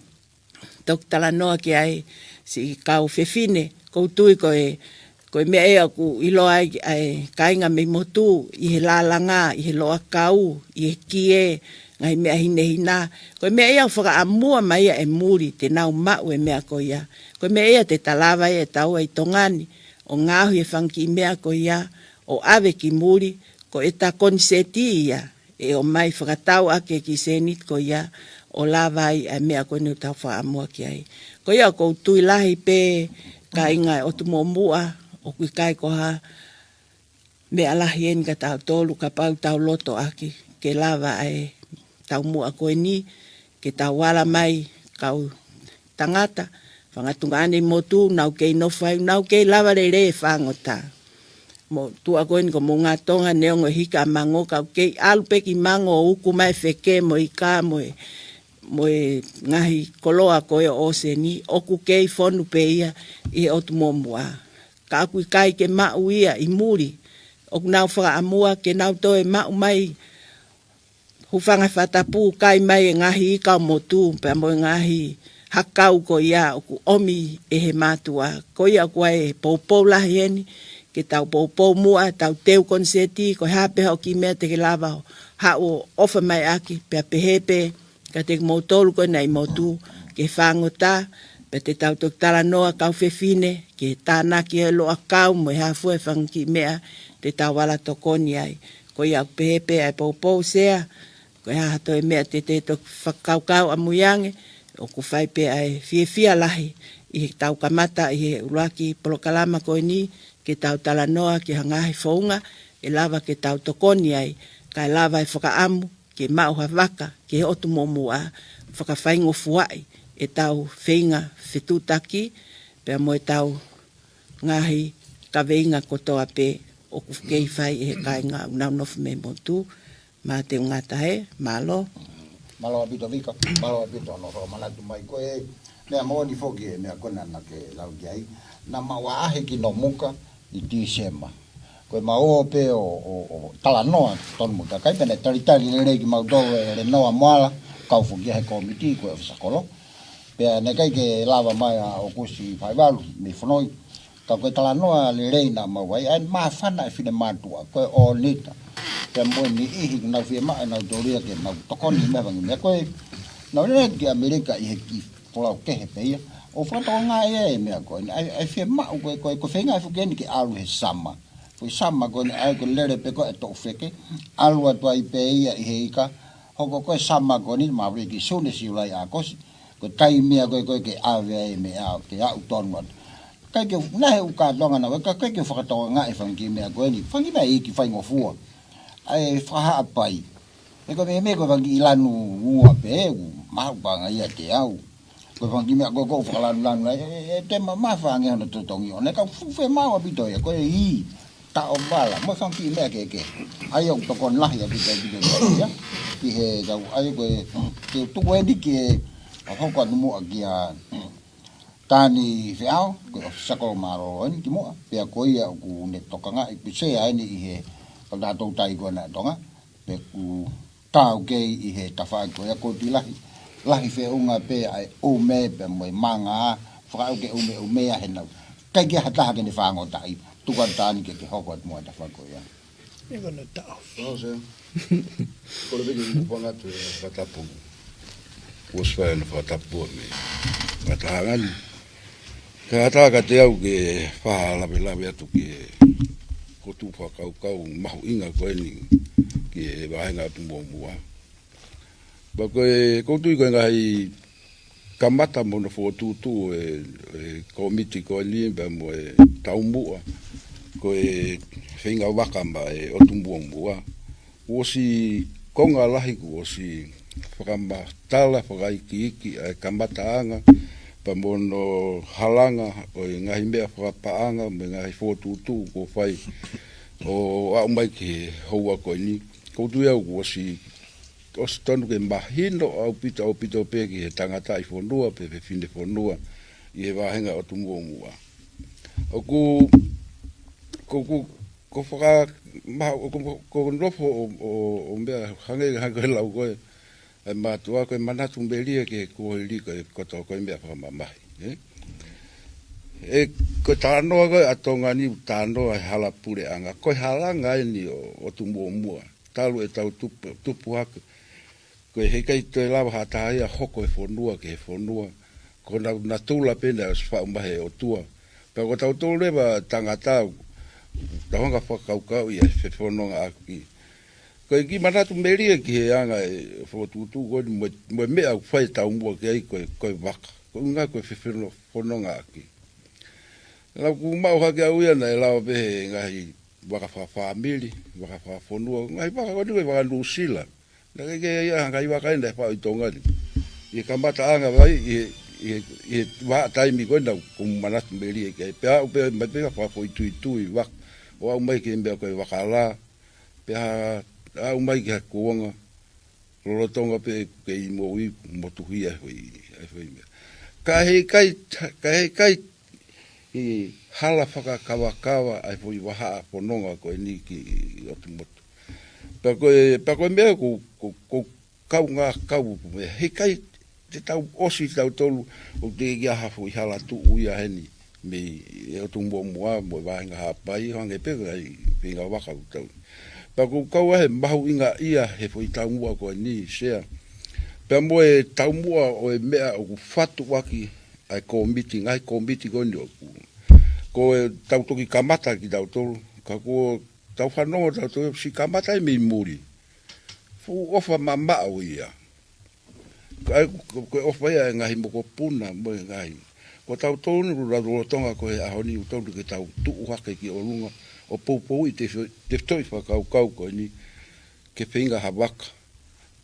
toki talanoa ki ai siʻi kau fefine, ʻoku ou tui ko e, ko e meʻa ia ʻoku ʻiloa ai ʻa e kāinga mei motu, ʻi he lālanga, ʻi he loʻakau, ʻi he kie, ngaahi meʻa hinehina. Ko e meʻa ia ʻoku fakaʻamua mai ia ʻe muli te nau maʻu e meʻa ko ia. Ko e meʻa ia te ta lava ai ʻe taua ʻi Tonga ni ʻo ngaohi e fanga kiʻi meʻa ko ia, ʻo ʻave ki muli, ko ʻeta koniseti ia ʻe ʻomai fakatau ʻaki e kiʻi sēniti ko ia, ʻo lava ai ʻa e meʻa ko eni ʻoku tau fakaʻamua ki ai. Ko ia ʻoku ou tui lahi pē, kāinga ʻo e ʻOtu Muʻomuʻa, ʻoku ʻikai ko ha meʻa lahi eni kia tautolu, kapau ʻoku tau loto ʻaki ke lava ʻa e taumuʻa ko eni, ke tau ala mai kau tangata, fanga tuongaʻane ʻi motu, nau kei nofo ai, nau kei lava lelei e fāngota. Motuʻa ko eni ko Moʻungātonga, neongo e hiki ʻa Mango, ka ʻoku kei ʻalu pē ki Mango ʻo uku mai e feke mo e ika mo e, mo e ngaahi koloa ko ē ʻo e ʻōseni, ʻoku kei fonu pē ia ʻi he ʻOtu Muʻomuʻa. Ka ʻoku ʻikai ke maʻu ia ʻi muli, ʻoku nau fakaʻamua ke nau toe maʻu mai, hūfanga he fakatapu, kai mai e ngaahi ika ʻo motu, pea mo e ngaahi hakau ko ia ʻoku ʻomi ʻe he mātuʻa. Ko ia ʻoku ʻi ai e poupou lahi eni, ke tau poupou muʻa, tau teu koniseti, ko e hā pē haʻo kiʻi meʻa te ke lava ʻo haʻu ʻo ʻofa mai ʻaki, pea pehē pē kiate kimoutolu ko ena ʻi motu, ki he fāngota, pea te tau toki talanoa kau fefine, ki he tānaki e loʻakau mo e hā fua e fanga kiʻi meʻa te tau ala tokoni ai. Ko ia ʻoku pehē pē ʻa e poupou Sea, ko e hā ha toe meʻa te te toki fakakaukau ʻamui ange, ʻoku fai pē ʻa e fiefia lahi ʻi heʻetau kamata ʻi he ʻuluaki polokalama ko eni, ke tau talanoa ki ha ngaahi founga ʻe lava ke tau tokoni ai, kae lava e fakaʻamu ke maʻu ha vaka ki he ʻOtu Muʻomuʻa, fakafaingofuaʻi ʻetau feinga fetuʻutaki, pea mo ʻetau ngaahi kaveinga kotoa pē ʻoku kei fai ʻe he kāinga ʻoku nau nofo mei he motu. Mā te u ngata hē, mālō. Mālō ʻaupito Vika, mālō ʻaupito hono fakamanatu mai. Ko e meʻa moʻoni foki e meʻa ko ena naʻa ke lau ki ai. Naʻa mau ʻaʻahi ki Nomuka ʻi Tīsema. Ko e mau ō pē ʻo, ʻo, ʻo talanoa tonu mo e kakai pea ne talitali lelei kimautolu ʻe Lenoa Moala, kau foki ia he kōmiti ko e ʻofisa kolo. Pea naʻe ʻikai ke lava mai ʻa ʻOkusi Faivalu mei Fonoi. Ka ko e talanoa lelei naʻa mau ʻai, ʻa e māfana e finemātuʻa, ko e ʻōnita. Pea mo e niʻihi ʻoku nau fiemaʻu ʻe nautolu ia ke nau tokoni he meʻa fanga kiʻi meʻa ko ē. Naʻa nau lele ki ʻAmelika ʻi he kiʻi folau kehe pē ia. ʻO fakatokangaʻi e meʻa ko eni, ʻa e, ʻa e fiemaʻu ko ē, ko e, ko e feinga e fuʻu keni ke ʻalu he summer. Ko e summer ko eni ʻa e ko e lele pē ko ē e toʻu feke. ʻAlu atu ai pē ia ʻi he ika. Hoko ko e summer ko eni, Māʻasi, Sune, Siulai, ʻAokosi. Ko e taimi ia ko ē, ko ē ke ʻave ai e meʻa ke aʻu tonu atu. ʻIkai ke u-, naʻe ʻi ai e ʻū kātoanga naʻe ʻai, ka ʻikai ke u fakatokangaʻi e fanga kiʻi meʻa ko eni. Fanga kiʻi meʻa iiki faingofua. ʻA e fakahaʻapai. He ko e meimei ko e fanga kiʻi lanu ua pē, ʻoku maʻu paʻanga ia ʻiate au. Ko e fanga kiʻi meʻa ko ē ʻoku ou fakalanulanu ai, ʻe, ʻe, ʻe toe mamafa ange hono totongi. ʻO ne kau fuʻu fiemaʻu ʻaupito ia, ko e ʻī, taʻovala, mo e fanga kiʻi meʻa kehekehe. ʻA ia ʻoku tokoni lahi ʻaupito, ʻaupito ia. Ki he kau, ʻa ia ko e, ke tuku eni ki he, ʻa hoko atu muʻa kia Tani Feʻao, ko e ʻofisa kolo mālōlō eni kimuʻa, pea ko ia ʻoku ne tokangaʻi, ʻoku sea eni ʻi he, ko tatou tai ko ena ʻa Tonga, pea ʻoku taukei ʻi he tafaʻaki ko ia, ʻoku ou tui lahi, lahi feʻunga pē ʻa e ʻume pea mo e manga, fakaʻau ke ʻumeʻume ʻa e nau. ʻIkai ke ʻi ai ha taha ke ne fāngotaʻi, tuku atu Tani ke ke hoko atu muʻa he tafaʻaki ko ia. Ē, ko hono taʻo. Ō, se. Kole pē ke u fakaʻatu e fakatapu. Kuo ʻosi fai hono fakatapu mei he matahangani. Ka ʻatā kiate au ke fakalavelave atu ki he kotoa e fakakaukau mahuʻinga ko eni ki he vāhenga ʻOtu Muʻomuʻa. Pea ko e, ʻoku ou tui ko e ngaahi kamata mo hono fokotuʻutuʻu e, e kōmiti ko eni pea mo e taumuʻa ko e feinga vaka maʻa e ʻOtu Muʻomuʻa. Kuo ʻosi konga lahi, kuo ʻosi fakamatala fakaikiiki ʻa e kamataʻanga, pea mo hono halanga ʻo e ngaahi meʻa fakapaʻanga, mo e ngaahi fokotuʻutuʻu kuo fai ʻo aʻu mai ki he houa ko eni. ʻOku ou tui au kuo ʻosi, ʻosi tonu ke mahino ʻaupito, ʻaupito pē ki he tangataʻi fonua, pe fefine fonua, ʻi he vāhenga ʻOtu Muʻomuʻa. ʻOku, ko, ko, ko faka-, ma-, ko, ko nofo ʻo, ʻo, ʻo meʻa hangē, hangē ko e lau ko ē ʻa e mātuʻa, ko e manatu melie ki he kuohili ko e koto ko e meʻa fakamamahi, ē? ʻE, ko e talanoa ko ē ʻa Tonga ni, talanoa e hala puleʻanga, ko e halanga eni ʻo, ʻOtu Muʻomuʻa, talu ʻetau tupu, tupu hake. Ko e heʻikai toe lava ha taha ia hoko e fonua ki he fonua. Ko honau natula pē naʻe ʻosi faʻu mai he ʻOtua. Pea ko tautolu leva tangata, tau hanga fakakaukauʻi ʻa e fefonongaʻaki. Ko e kiʻi manatu melie ki he anga e fokotuʻutuʻu ko eni mo e, mo e meʻa ʻoku fai e taumuʻa ki ai ko e, ko e vaka. Ko e ʻuhinga ko e fefono-, fonongaʻaki. Naʻa ku maʻu hake au ia naʻe lava pē he ngaahi vaka fakafāmili, vaka fakafonua, ngaahi vaka ko eni ko e vaka Nuʻusila. Naʻe ʻikai ke ʻi ai ha ngaahi vaka ia naʻe faʻu ʻi Tonga ni. ʻI he kamataʻanga vai, ʻi he, ʻi he, ʻi he vahaʻa taimi ko ena ʻoku ou manatu melie ki ai. Pea aʻu pē mai pē fakafoʻituitui vaka, ʻo aʻu mai ki he meʻa ko e vaka lā, pea aʻu mai ki ha kuonga lolotonga pē kei moʻui motuhia e foʻi, e foʻi meʻa. Ka heʻikai, ka heʻikai ʻi hala fakakavakava ʻa e foʻi vahaʻa fononga ko eni ki ʻOtu Motu. Pea ko e, pea ko e meʻa ko, ko, ko kaungā kau pē meʻa. Heʻikai te tau ʻosi tautolu ʻo teʻeki ai ha foʻi hala tuʻu ia heni mei he ʻOtu Muʻomuʻa mo e vāhenga Haʻapai, hangē pē ko e ngaahi feinga vaka ʻoku tau. Pea ʻoku kau ai he mahuʻinga ia he foʻi taumuʻa ko eni, Sea. Pea mo e taumuʻa ʻo e meʻa ʻoku fatu ʻaki ʻa e kōmiti, ngaahi kōmiti ko eni ʻoku. Ko e tau toki kamata kitautolu, ka ko tau fanongo tautolu, siʻi kamata ai mei muli. Fuʻu ʻofa mamaʻo ia. Ka ai, ko, ko e ʻofa ia e ngaahi mokopuna, mo e ngaahi. Ko tautolu ni, lolotonga ko e ʻaho ni, ʻoku tonu ke tau tuʻu hake ki ʻolunga, ʻo poupouʻi e tefitoʻi fakakaukau ko eni, ke feinga ha vaka,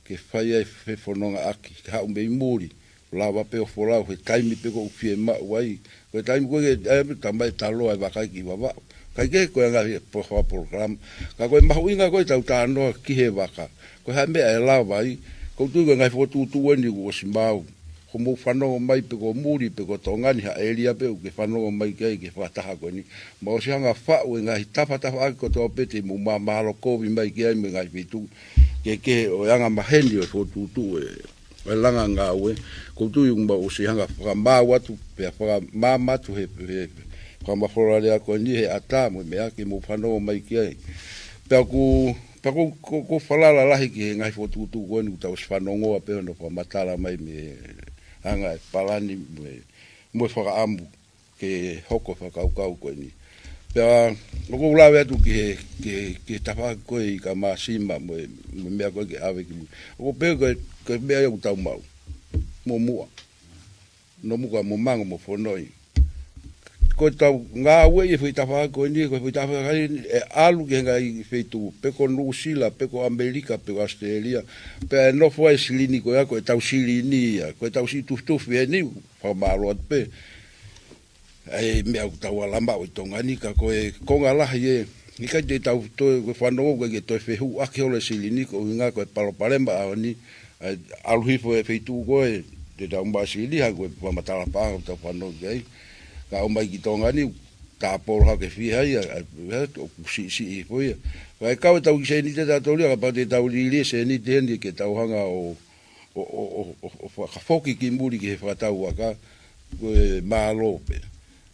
ke fai ai e fefonongaʻaki, ke haʻu mei muli, lava pē ʻo folau he taimi pē ʻoku fiemaʻu ai. Ko e taimi ko ē ke, ʻai pē tamai taloa e vaka ki Vavaʻu. Kae kehe ko e ngaahi polokalama. Ka ko e mahuʻinga ko ē ʻetau talanoa ki he vaka. Ko e hā e meʻa ʻe lava ai. ʻOku ou tui ko e ngaahi fokotuʻutuʻu eni kuo ʻosi maau. Ko hoʻomou fanongo mai pe ko muli pe ko Tonga ni ha ʻēlia pē ʻoku ke fanongo mai ki ai ki he fakataha ko eni. Mou ʻosi hanga ʻo faʻu e ngaahi tafatafaʻaki kotoa pē te mou māmālokovi mai ki ai mo e ngaahi feituʻu kehekehe ʻo e anga maheni ʻo e fokotuʻutuʻu ē. ʻA e langa ngāue, ʻoku ou tui ʻoku mau ʻosi hanga ʻo fakamaau atu, pea fakamāmā atu he, he fakamafola lea ko eni he ʻatā mo e meʻa ke mou fanongo mai ki ai. Pea ʻoku, pea ʻoku, ʻoku, ʻoku ou falala lahi ki he ngaahi fokotuʻutuʻu ko eni ʻoku tau ʻosi fanongoa pē hono fakamatala mai mei he anga e palani mo e, mo e fakaʻamu ke hoko e fakakaukau ko eni. Pea, ʻoku ou lave atu ki he, ki he, ki he tafaʻaki ko ē ʻi Kamāsima mo e, mo e meʻa ko ē ke ʻave ki mui. ʻOku ou pehē ko e, ko e meʻa ia ʻoku tau maʻu. Mo muʻa. Nomuka mo Mango mo Fonoi. Ko ʻetau ngāueʻi e foʻi tafaʻaki ko eni, ko e foʻi tafaʻaki eni, ʻe ʻalu ki he ngaahi feituʻu, pe ko Nuʻusila, pe ko ʻAmelika, pe ko ʻAositelēlia, pea ʻe nofo ai e silini ko ia, ko ʻetau silini ia, ko ʻetau siʻi tufitufi eni, fakamālō atu pē. ʻA e meʻa ʻoku tau ala maʻu ʻi Tonga ni ka ko e konga lahi ē. ʻIkai te tau toe, ko e fanongo ʻoku ʻikai ke toe fehuʻaki holo e silini ko e ʻuhinga ko e palopalema ʻaho ni. ʻA e ʻalu hifo e feituʻu ko ē, te tau maʻu silini hangē ko e fakamatala paʻanga ʻoku tau fanongo ki ai. Ka ʻomai ki Tonga ni, tāpolo hake fiha ia, ʻa, ʻa, ʻoku siʻisiʻi hifo ia. Ka ʻe kau ʻetau kiʻi sēniti tatau ia, kapau te tau lili e sēniti heni ke tau hanga ʻo ʻo, ʻo, ʻo, ʻo, ʻo fakafoki ki muli ki he fakatau vaka, ko e mālō pē.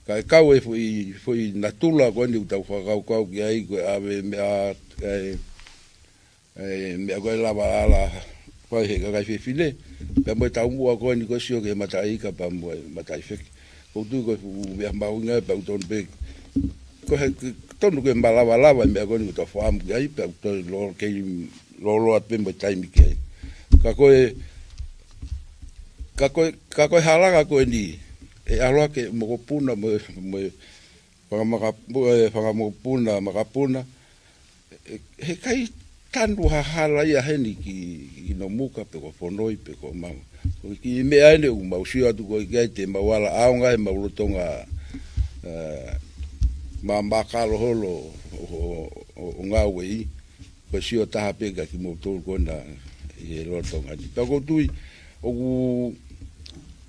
Ka ʻe kau e foʻi, foʻi natula ko eni ʻoku tau fakakaukau ki ai, ko e ʻave meʻa, e, e, meʻa ko ē lava ala fai he kakai fefine. Pea mo e taumuʻa ko eni ko e sio ki he mataʻi ika pea mo e mataʻi feke. ʻOku ou tui ko e fuʻu meʻa mahuʻinga pea ʻoku tonu pē. Ko e, tonu ke malava lava e meʻa ko eni ʻoku tau fakaʻamu ki ai, pea ʻoku tonu lolo kei loloa pē mo e taimi ki ai. Ka ko e, ka ko e, ka ko e halanga ko eni, ʻe ʻalu hake mokopuna mo e, mo e fanga maka-, mo e fanga mokopuna, makapuna, ʻe, he ʻikai tanu ha hala ia heni ki, ki Nomuka pe ko Fonoi pe ko Mango. Ko e kiʻi meʻa eni ʻoku mau sio atu ko ē ki ai te mau ala ʻaonga he mau lolotonga, ē, māmākalo holo ʻo, ʻo, ʻo, ʻo ngāueʻi. Ko e sio taha pē kia kimoutolu ko ena ʻi he lolotonga ni. Pea ʻoku ou tui, ʻoku,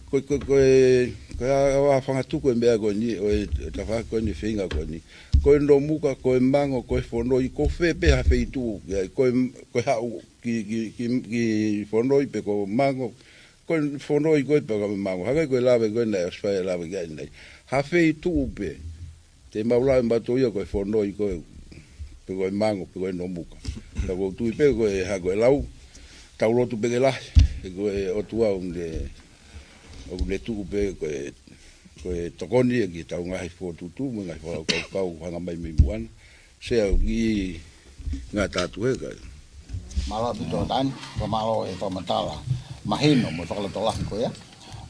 ko, ko, ko e, ko e ʻa, ʻa, ʻa fangatuku e meʻa ko eni, ʻo e, e tafaʻaki ko eni, feinga ko eni. Ko e Nomuka, ko e Mango, ko e Fonoi, ko fē pē ha feituʻu, ia, ko e, ko e haʻu ki, ki, ki, ki Fonoi pe ko Mango, ko e Fonoi ko ē pe ko Mango, hangē ko e lave ko ē naʻe ʻosi fai e lave ki ai nei. Ha feituʻu pē, te mau lave mautolu ia ko e Fonoi ko ē, pe ko e Mango, pe ko e Nomuka. Ka ʻoku ou tui pē ko e hā ko e lau, tau lotu pē ke lahi, he ko e ʻOtua ʻoku ne, ʻoku ne tuʻu pē ko e, ko e tokoni ia ki heʻetau ngaahi fokotuʻutuʻu, mo e ngaahi fakakaukau, hanga mai mei muʻa na. Sea ʻoku ngata atu he kai. Mālō ʻaupito Tani, fakamālō e fakamatala mahino mo e fakalotolahi ko ia.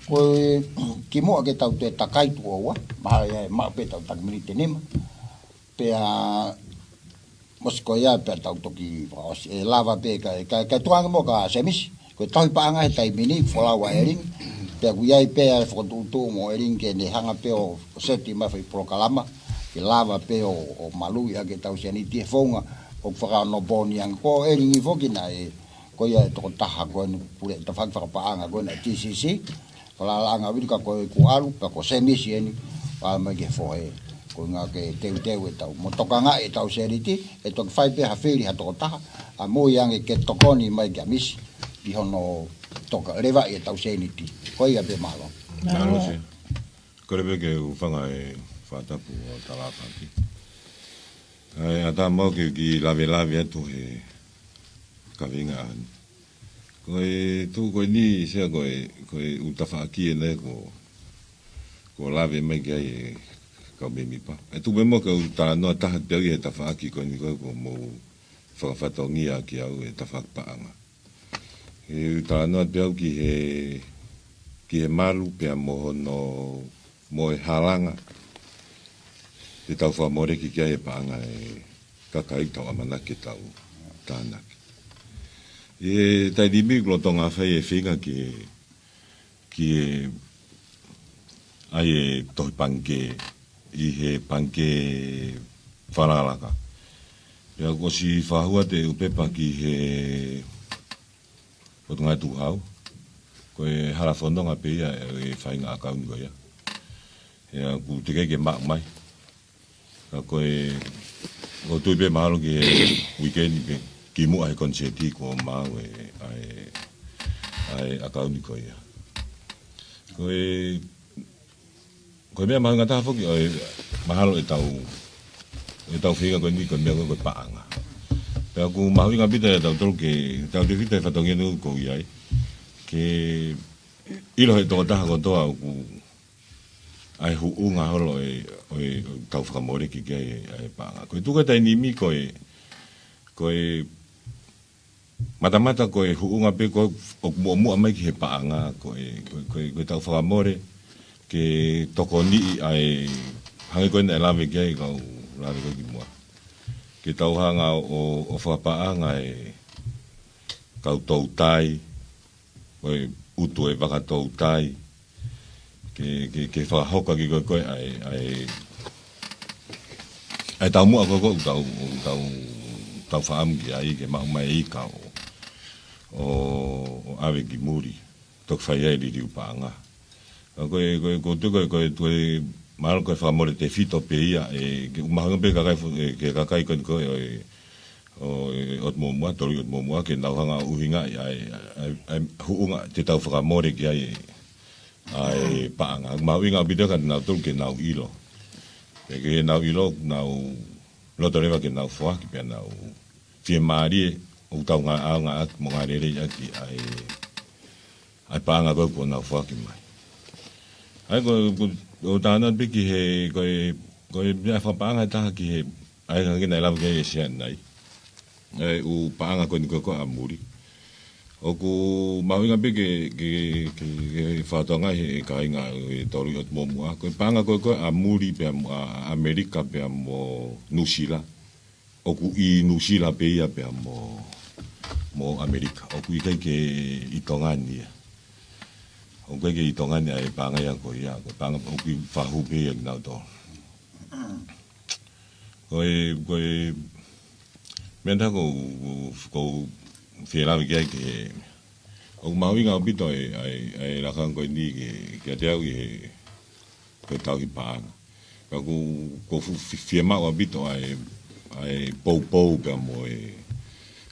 Ko e kimuʻa ke tau toe takai tuʻo ua, mahalo ia ʻe maʻu pē ʻetau taki miniti ʻe nima. Pea mou sio ko ia pea tau toki fakaʻosi ʻe lava pē ka, ka, ka tuʻu ange mo ka Semisi. Ko e tauhi paʻanga he taimi ni, folau ʻa ʻElingi. Pea ʻoku ʻi ai pē ʻa e fokotuʻutuʻu mo ʻElingi ke ne hanga pē ʻo seti mai foʻi polokalama. Ke lava pē ʻo, ʻo maluʻi ʻaki ʻetau sēniti he founga ʻoku fakaonopōni ange. Ko ʻElingi foki naʻe, ko ia e tokotaha ko eni pule tafaʻaki fakapaʻanga ko ena T C C. Falalaʻanga vili ka ko e kuo ʻalu, pea ko Semisi eni, ʻalu mai ke fohe. Ko e ʻuhinga ke teuteu ʻetau, mo tokangaʻi ʻetau sēniti, ʻe toki fai pē ha fili ha tokotaha, ʻa mui ange ke tokoni mai kia Misi. ʻI hono toka levaʻi ʻetau sēniti. Ko ia pē mālō. Mālō. Mālō. Kole pē ke u hūfanga he fakatapu ʻo Talapaki. ʻAi, ʻatā mau ke u kiʻi lavelave atu he kaveinga ʻaho ni. Ko e tuʻu ko eni, Sea, ko e, ko e ʻū tafaʻaki ʻe nai ko, ko lave mai ki ai e kau mēmipa. ʻE tuku pē muʻa ke u talanoa taha pē au ʻi he tafaʻaki ko eni ko ē kuo mou fakafatongia kiate au e tafaʻaki paʻanga. ʻE u talanoa pē au ki he, ki he malu pea mo hono, mo e halanga te tau fakamoleki ki ai e paʻanga e kakai tau ʻamanaki ke tau tānaki. ʻI he taimi ni ʻoku lolotonga fai e feinga ke ki he ʻai e tohi pangikē ʻi he pangikē fakalaka. Pea kuo ʻosi fakahū atu e ʻū pepa ki he Potungāue Tukuhau. Ko e hala fononga pē ia e faʻahinga ʻakauni ko ia. He ʻoku teʻeki ke maʻu mai. Ka ko e, ʻoku ou tui pē mahalo ki he weekend pē kimuʻa he konisēti kuo maʻu e, ʻa e, ʻa e ʻakauni ko ia. Ko e, ko e meʻa mahuʻinga taha foki ʻo e mahalo ʻetau, ʻetau feinga ko eni ko e meʻa ko e, ko e paʻanga. Pea ʻoku mahuʻinga ʻaupito ʻetau tolu ke, tau tefito he fatongia ni ʻoku ʻi ai. Ke ʻilo he tokotaha kotoa ʻoku ʻa e huʻunga holo e, ʻo e, ʻo e tau fakamole ki ai e, ʻa e paʻanga. Ko e tuku e taimi ni ko e, ko e matamata ko e huʻunga pē ko ʻoku muʻomuʻa mai ki he paʻanga, ko e, ko e, ko e, ko e tau fakamole ke tokoniʻi ʻa e hangē ko ena e lave ki ai kau lave ko ē kimuʻa. Ke tau hanga ʻo, ʻo fakapaʻanga e kau toutai, ko e utu e vaka toutai, ke, ke, ke fakahoko ki ko e, ko e ʻa e, ʻa e, ʻa e taumuʻa ko ē ʻoku tau, ʻoku tau, tau fakaʻamu ki ai ke maʻu mai e ika ʻo, ʻo, ʻo ʻave ki muli, toki fai ai e liliu paʻanga. Ka ko e, ko e, ko e, ko e, ko e, ko e, mahalo ko e fakamole tefito pē ia, e, ke ʻumaʻā pē kakai fu-, e, ke kakai ko ē, ko e, ʻo e, ʻo e ʻOtu Muʻomuʻa, Tolu ʻi ʻOtu Muʻomuʻa, ke nau hanga ʻo ʻuhinga ʻi ai, ʻa e, ʻa e, ʻa e huʻunga te tau fakamole ki ai, ʻa e paʻanga. Mahuʻinga ʻaupito ka nau tolu ke nau ʻilo. Pea ke nau ʻilo, nau loto leva ke nau foaki, pea nau fiemālie, ʻo tau ngā ʻaonga ʻaki, mo ngā lelei ʻaki, ʻa e, ʻa e paʻanga ko ē kuo nau foaki mai. ʻA ia ko, ko, ʻo tānaki pē ki he, ko e, ko e meʻa fakapaʻanga ʻe taha ki he, ʻa e hangē naʻe lave ki ai ʻa Siaʻana ʻi he ʻū paʻanga ko eni ko ē ko ē ʻa muli. ʻOku mahuʻinga pē ke, ke, ke, ke fakatokangaʻi he kāinga e Tolu ʻi ʻOtu Muʻomuʻa. Ko e paʻanga ko ē ko ē ʻa muli pea mo ʻa, ʻa ʻAmelika pea mo Nuʻusila. ʻOku ʻi Nuʻusila pē ia pea mo, mo ʻAmelika. ʻOku ʻikai ke ʻi Tonga ni ia. ʻOku ʻikai ke ʻi Tonga ni ʻa e paʻanga ia ko ia. Ko e paʻanga ʻoku ʻi Fahu pē ia kinautolu. Ko e, ko e, meʻa ʻe taha ʻoku, ʻoku, ʻoku ou fie lave ki ai ke, ʻoku mahuʻinga ʻaupito e, ʻa e, ʻa e lakanga ko eni ke, kiate au ʻi he, ko e tauhi paʻanga. Ka ʻoku, ʻoku ou fu-, fi-, fiemaʻu ʻaupito ʻa e, ʻa e poupou pea mo e,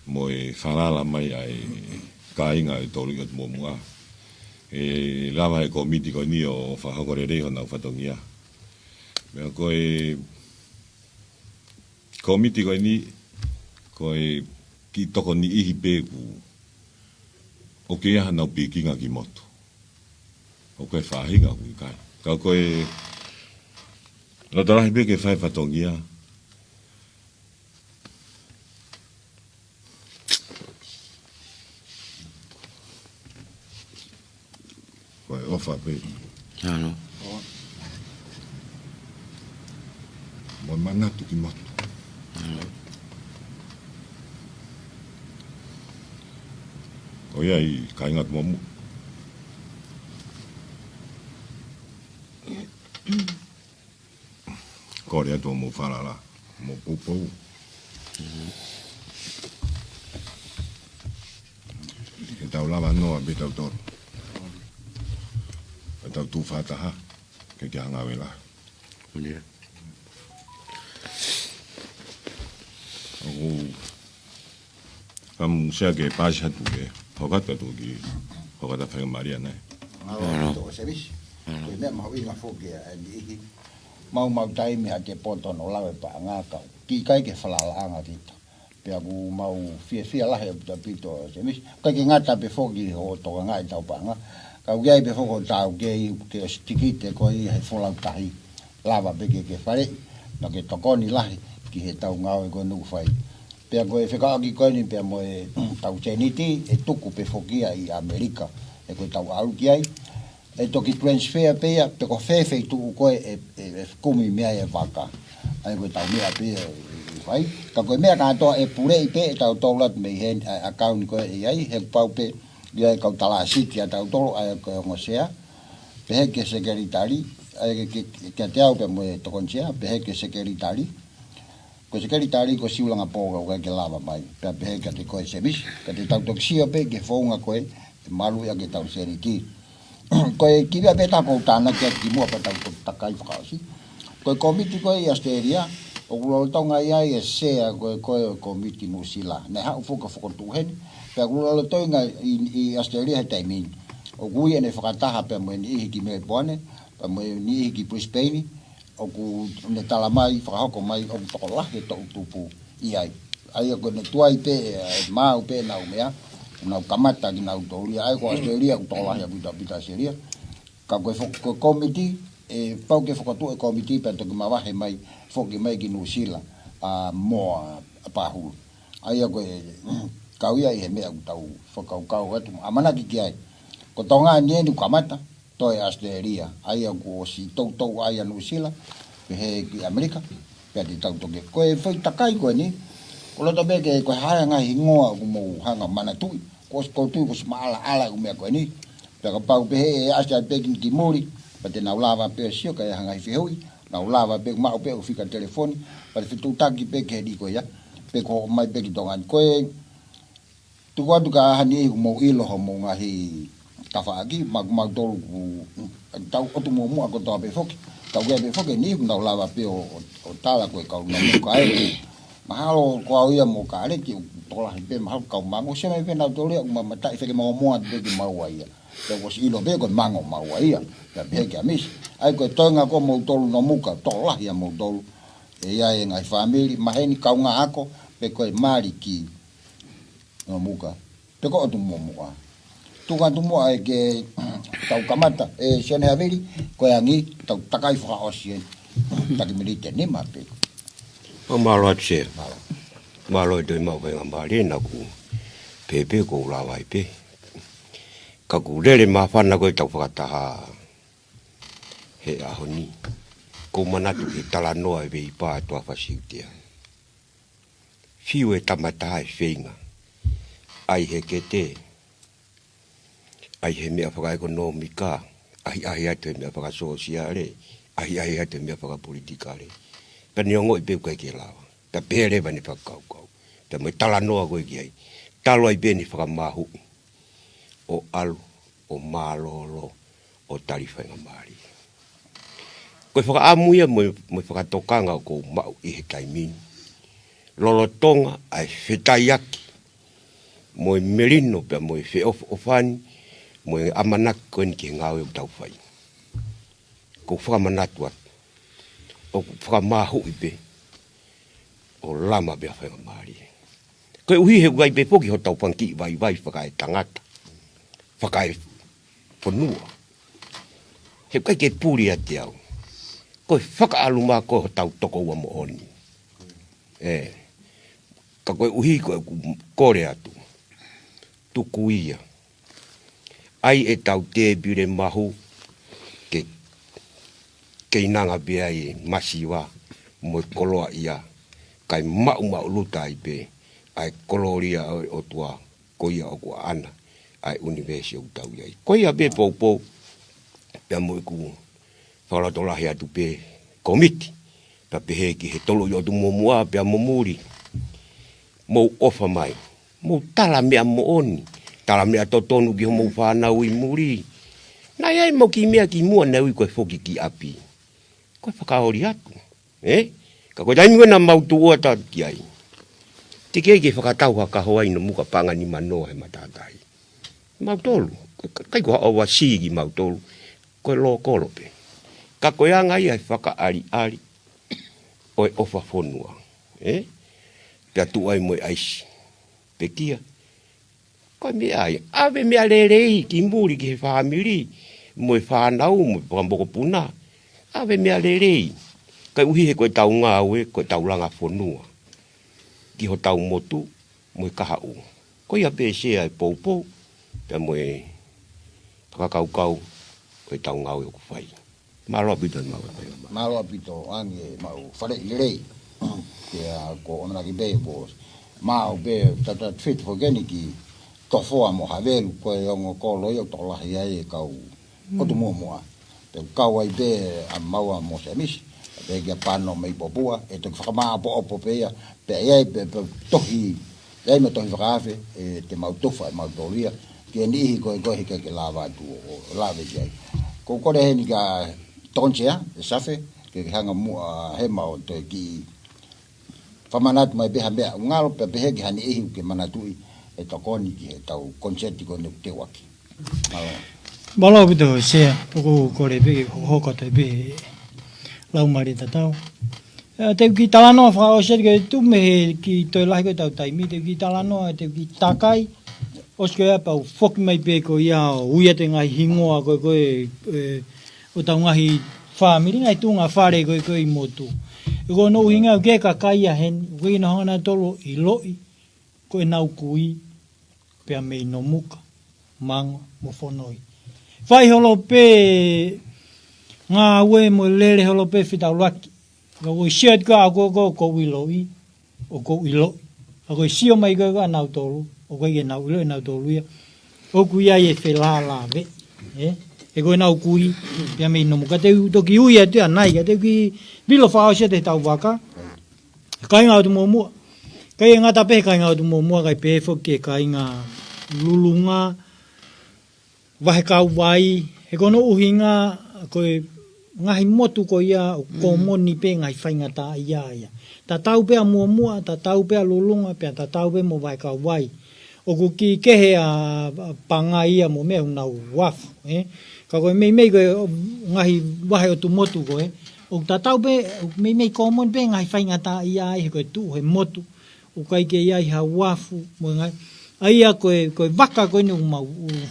mo e falala mai ʻa e kāinga e Tolu ʻi ʻOtu Muʻomuʻa. ʻE lava he kōmiti ko eni ʻo fakahoko lelei honau fatongia. Meʻa ko e kōmiti ko eni, ko e kiʻi tokoniʻihi pē ʻoku, ʻoku ʻi ai hanau pikinga ki motu. ʻOku ʻi ai e faʻahinga ʻoku ʻikai. Ka ko e loto lahi pē ke fai fatongia. Ko e ʻofa pē. Ano. Mo e manatu ki motu. Ano. ʻOku ʻi ai e kāinga ʻOtu Muʻomuʻa. Kole atu mo falala, mo poupou. Ke tau lava noa pē tautolu. Ke tau tuʻu fakataha, ke ke hanga vela. Ia. ʻOku Kam sea ke pasi atu ke hoko atu ki hoko atu fai maria ne. Mālō ʻaupito Semisi. Ko e meʻa mahuʻinga foki ʻa e niʻihi. Mau mau taimi ʻa e poto no lave paʻanga kau. Ki kai ke falalaʻanga kita. Pea ʻoku mau fiefia lahi ʻaupito Semisi. Kai ke ngata pē foki ho tokangaʻi tau paʻanga. Kau ki ai pē foki ho tau kei ke ʻosi tikite ko ia he folau tahi. Lava pē ke ke faleʻi, naʻa ke tokoni lahi ki he tau ngāue ko eni ʻoku fai. Pea ko e fekauʻaki ko eni pea mo e tau sēniti, ʻe tuku pē foki ia ʻi ʻAmelika, ʻe ko e tau ʻalu ki ai, ʻe toki transfer pē ia, pe ko fē feituʻu ko ē ʻe, ʻe, ʻe kumi mei ai e vaka. ʻA ia ko e tau meʻa pē ia ʻe, ʻe fai. Ka ko e meʻa kātoa ʻe puleʻi pē, ʻe tau tau latu mei heni, ʻa e ʻakauni ko ē ʻi ai, he pau pē, ʻI ai e kau talāsiti ʻa tautolu, ʻa ia ko e ongo sea, pehē ki he sekelitali, ʻa ia ke, ke, ke, kiate au pea mo e tokoni sea, pehē ki he sekelitali. Ko e sekelitali ko Siulangapō ka ʻoku ʻikai ke lava mai, pea pehē kiate koe Semisi, ka te tau toki sio pē ki he founga ko ē, ʻe malu ia ke tau seniti. Ko e kiʻi meʻa pē ʻe taha ʻoku ou tānaki atu kimuʻa pea tau toki takai fakaʻosi. Ko e kōmiti ko ē ʻi ʻAositelēlia, ʻoku lolotonga ʻi ai e sea ko ē ko e kōmiti Nuʻusila. Naʻe haʻu foki ʻo fokotuʻu heni, pea ʻoku lolotonga ʻi, ʻi ʻAositelēlia he taimi ni. ʻOku ui ʻene fakataha pea mo e niʻihi ki Melepoane, pea mo e niʻihi ki Brisbane, ʻoku ne tala mai, fakahoko mai, ʻoku tokolahi e toʻutupu ʻi ai. ʻA ia ko ʻene tuai pē, ʻe maau pē ʻenau meʻa, ʻenau kamata kinautolu ia, ʻa ia ko ʻAositelēlia ʻoku tokolahi ʻaupito ʻaupito ʻAositelēlia. Ka ko e fo-, ko e kōmiti, ʻe pau ke fokotuʻu e kōmiti pea toki mavahe mai, foki mai ki Nuʻusila, ʻa Moa, ʻa Pahulu. ʻA ia ko e, kau ia ʻi he meʻa ʻoku tau fakakaukau atu, ʻamanaki ki ai. Ko Tonga ni eni ʻoku kamata, toe ʻAositelēlia, ʻa ia kuo ʻosi toutou ʻa ia Nuʻusila, pehē ki ʻAmelika, pea te tau toki. Ko e foʻi takai ko eni, ʻoku ou loto pē ke ko e hā e ngaahi hingoa ʻoku mou hanga ʻo manatuʻi, kuo ʻosi kou tui kuo ʻosi maʻalaʻala ʻeku meʻa ko eni, pea kapau pehē ʻe ʻasi ai pē ki, ki muli, pea te nau lava pē ʻo sio ka ʻi ai ha ngaahi fehuʻi, nau lava pē maʻu pē ʻeku fika telefoni, pea te fetuʻutaki pē ki he lī ko ia, pe ko e ō mai pē ki Tonga ni. Ko e tuku atu ki ha niʻihi ʻoku mou ʻilo hoʻomou ngaahi tafaʻaki, ma-, mautolu ʻoku tau ʻotu muʻomuʻa kotoa pē foki. Tau kei pē foki e niʻihi ʻoku nau lava pē ʻo, ʻo, ʻo tala ko e kau Nomuka ē. Mahalo ko au ia mo Kaleki ʻoku tokolahi pē, mahalo kau Mango, sio mai pē nautolu ia ʻoku mamataʻi feke Mango moa pē ki maua ia. Pea kuo ʻosi ʻilo pē ko e Mango maua ia. Pea pehē kia Misi. ʻA ia ko e toenga ko moutolu Nomuka, tokolahi ʻa moutolu. ʻE ʻi ai e ngaahi fāmili, maheni kaungā ako, pe ko e mali ki Nomuka. Pe ko ʻotu muʻomuʻa. Tuku atu muʻa ē ke tau kamata, ē Sione Havili, ko e angi, tau takai fakaʻosi ē. Taki miniti ʻe nima pē. ʻO mālō atu Sea. Mālō. Mālō e toe maʻu faingamālie naʻa ku pehē pē ʻoku ou lava ai pē. Ka ʻoku lele māfana ko e tau fakataha he ʻaho ni. ʻOku ou manatu ki he talanoa ʻa e veipā ʻa e Tuʻa Fasiutia. Fiu e tama ʻe taha ʻe feinga. ʻAi he kete, ʻai he meʻa fakaʻekonōmika, ʻahiʻahi atu he meʻa fakasōsiale, ʻahiʻahi atu he meʻa fakapolitikale. Pea ne ongoʻi pē ʻoku ʻikai ke lava. Pea pehē leva ʻene fakakaukau. Pea mo e talanoa ko ē ki ai. Talu ai pē ʻene fakamahuʻi ʻo ʻalu, ʻo mālōlō, ʻo tali faingamālie. Ko e fakaʻamu ia mo e, mo e fakatokanga ʻoku ou maʻu ʻi he taimi ni. Lolotonga ʻa e fetaiaki, mo e melino pea mo e feʻofoʻofani, mo e ʻamanaki ko eni ki he ngāue ʻoku tau fai. ʻOku ou fakamanatu atu. ʻOku fakamahuʻi pē, ʻo lama pē ʻa faingamālie. Koeʻuhi he ʻoku ʻi ai pē foki hotau fanga kiʻi vaivai fakaetangata, fakaefonua. He ʻoku ʻikai ke puli ʻiate au. Ko e fakaʻalu mai ko ē hotau tokoua moʻoni. ʻE, ka koeʻuhi ko ʻeku kole atu. Tuku ia. ʻAi ʻetau tēpile mahu ke keinanga pē ai e masiva mo e koloaʻia, kae maʻumaʻuluta ai pē ʻa e kolōlia ʻo e ʻOtua, ko ia ʻoku ʻaʻana ʻa e ʻunivēsi ʻoku tau ʻi ai. Ko ia pē poupou, pea mo ʻeku fakalotolahi atu pē kōmiti, pea pehē ki he tolu ʻi ʻotu muʻomuʻa pea mo muli. Mou ʻofa mai. Mou tala meʻa moʻoni. Tala meʻa totonu ki homou fānau ʻi muli. Naʻe ʻi ai mau kiʻi meʻa kimuʻa naʻe ui ko e foki ki ʻapi. Ko e fakaoli atu. Ē? Ka ko e taimi ko ē naʻa mau tuʻu atu ki ai. Teʻeki ai ke fakatau ha kaho ai Nomuka paʻanga nimanoa he matātahi. Mautolu. Ka, ka, ʻikai ko ha ʻovasi kimautolu. Ko e lōkolo pē. Ka ko e anga ia he fakaʻaliʻali ʻo e ʻofa fonua. Ē? Pea tuʻu ai mo e ʻaisi. Pekia. Ko e meʻa ia. ʻAve meʻa lelei ki muli ki he fāmili. Mo e fānau, mo e fakamokopuna. ʻAve meʻa lelei. Koeʻuhi he ko ʻetau ngāue, ko ʻetau langa fonua. Ki hotau motu, mo e kahaʻu. Ko ia pē Sea e poupou, pea mo e fakakaukau ʻo ʻetau ngāue ʻoku fai. Mālō ʻaupito e maʻu e fai. Mālō ʻaupito ange e maʻu faleʻi lelei. Pea ko ʻamanaki pē ko maʻu pē tata fit for geni ki Tofoa mo Havelu, ko e ongo kolo ia ʻoku tokolahi ai e kau ʻotu muʻomuʻa. Pea ʻoku kau ai pē ʻa maua mo Semisi, pea kia Pano mei Popua, ʻe toki fakamāʻopoʻopo pē ia, pea ʻe ʻi ai pē, pē tohi, ʻe ʻi ai mo e tohi fakaafe, ʻe te mau tufa ʻe mautolu ia, ki he niʻihi ko ē ko ē he ʻikai ke lava atu ʻo, ʻo lave ki ai. Ko e kole heni kia Tokoni Sea, ʻe Safe, ke ke hanga muʻa hema ʻo toe kiʻi fakamanatu mai pē ha meʻa ʻoku ngalo pea pehē ki ha niʻihi ʻoku ke manatuʻi ʻe tokoni ki heʻetau koniseti ko eni ʻoku teu ʻaki. Mālō. Mālō ʻaupito Sea, ʻoku ou kole pē ke hokohoko atu pē lau mālie tatau. ʻE, te u kiʻi talanoa fakaʻosi atu ke tuku mei he kiʻi toe lahi ko ē ʻetau taimi, te u kiʻi talanoa, te u kiʻi takai, ʻosi ko ia pea u foki mai pē ko ia ʻo ui atu e ngaahi hingoa ko ē, ko ē, ʻe, ʻo ʻetau ngaahi fāmili, ngaahi tuʻunga fale ko ē, ko ē ʻi motu. ʻE ko hono ʻuhinga ʻoku ʻi ai e kakai ia heni, ʻoku ʻikai ke nau hanga nautolu ʻo ʻiloʻi ko ʻenau kui, pea mei Nomuka, Mango, mo Fonoi. Fai holo pē ngāue mo lele holo pē fetaulaki. Ka ʻoku ou sio atu ka ʻoku, ʻoku, ʻoku ou ʻiloʻi, ʻoku ou ʻiloʻi. Ka ko e sio mai ko ē ʻa nautolu, ʻoku ʻikai ke nau ʻilo ʻe nautolu ia. ʻOku ʻi ai e felālāveʻi, ē? He ko ʻenau kui, pea mei Nomuka te u toki ui atu ia nai, ka te u kiʻi lilo fakaʻosi atu heʻetau vaka. Kāinga ʻOtu Muʻomuʻa. ʻIkai ke ngata pē he kāinga ʻOtu Muʻomuʻa, kae pehē foki ki he kāinga Lulunga, Vahekauvai, he ko hono ʻuhinga ko e ngaahi motu ko ia ʻoku kōmoni pē ngaahi faingataʻaʻia ia. Tatau pē ʻa Muʻomuʻa, tatau pē ʻa Lulunga, pea tatau pē mo Vahekauvai. ʻOku kiʻi kehe ʻa, ʻa Pangai ia mo meʻa ʻoku nau uafu, ē? Ka ko e meimei ko e ngaahi vahe ʻotu motu ko ē, ʻoku tatau pē, ʻoku meimei kōmoni pē ngaahi faingataʻaʻia ia he ko e tuʻu he motu ʻoku ʻikai ke ʻi ai ha uafu mo e ngaahi. ʻA ia ko e, ko e vaka ko eni ʻoku mau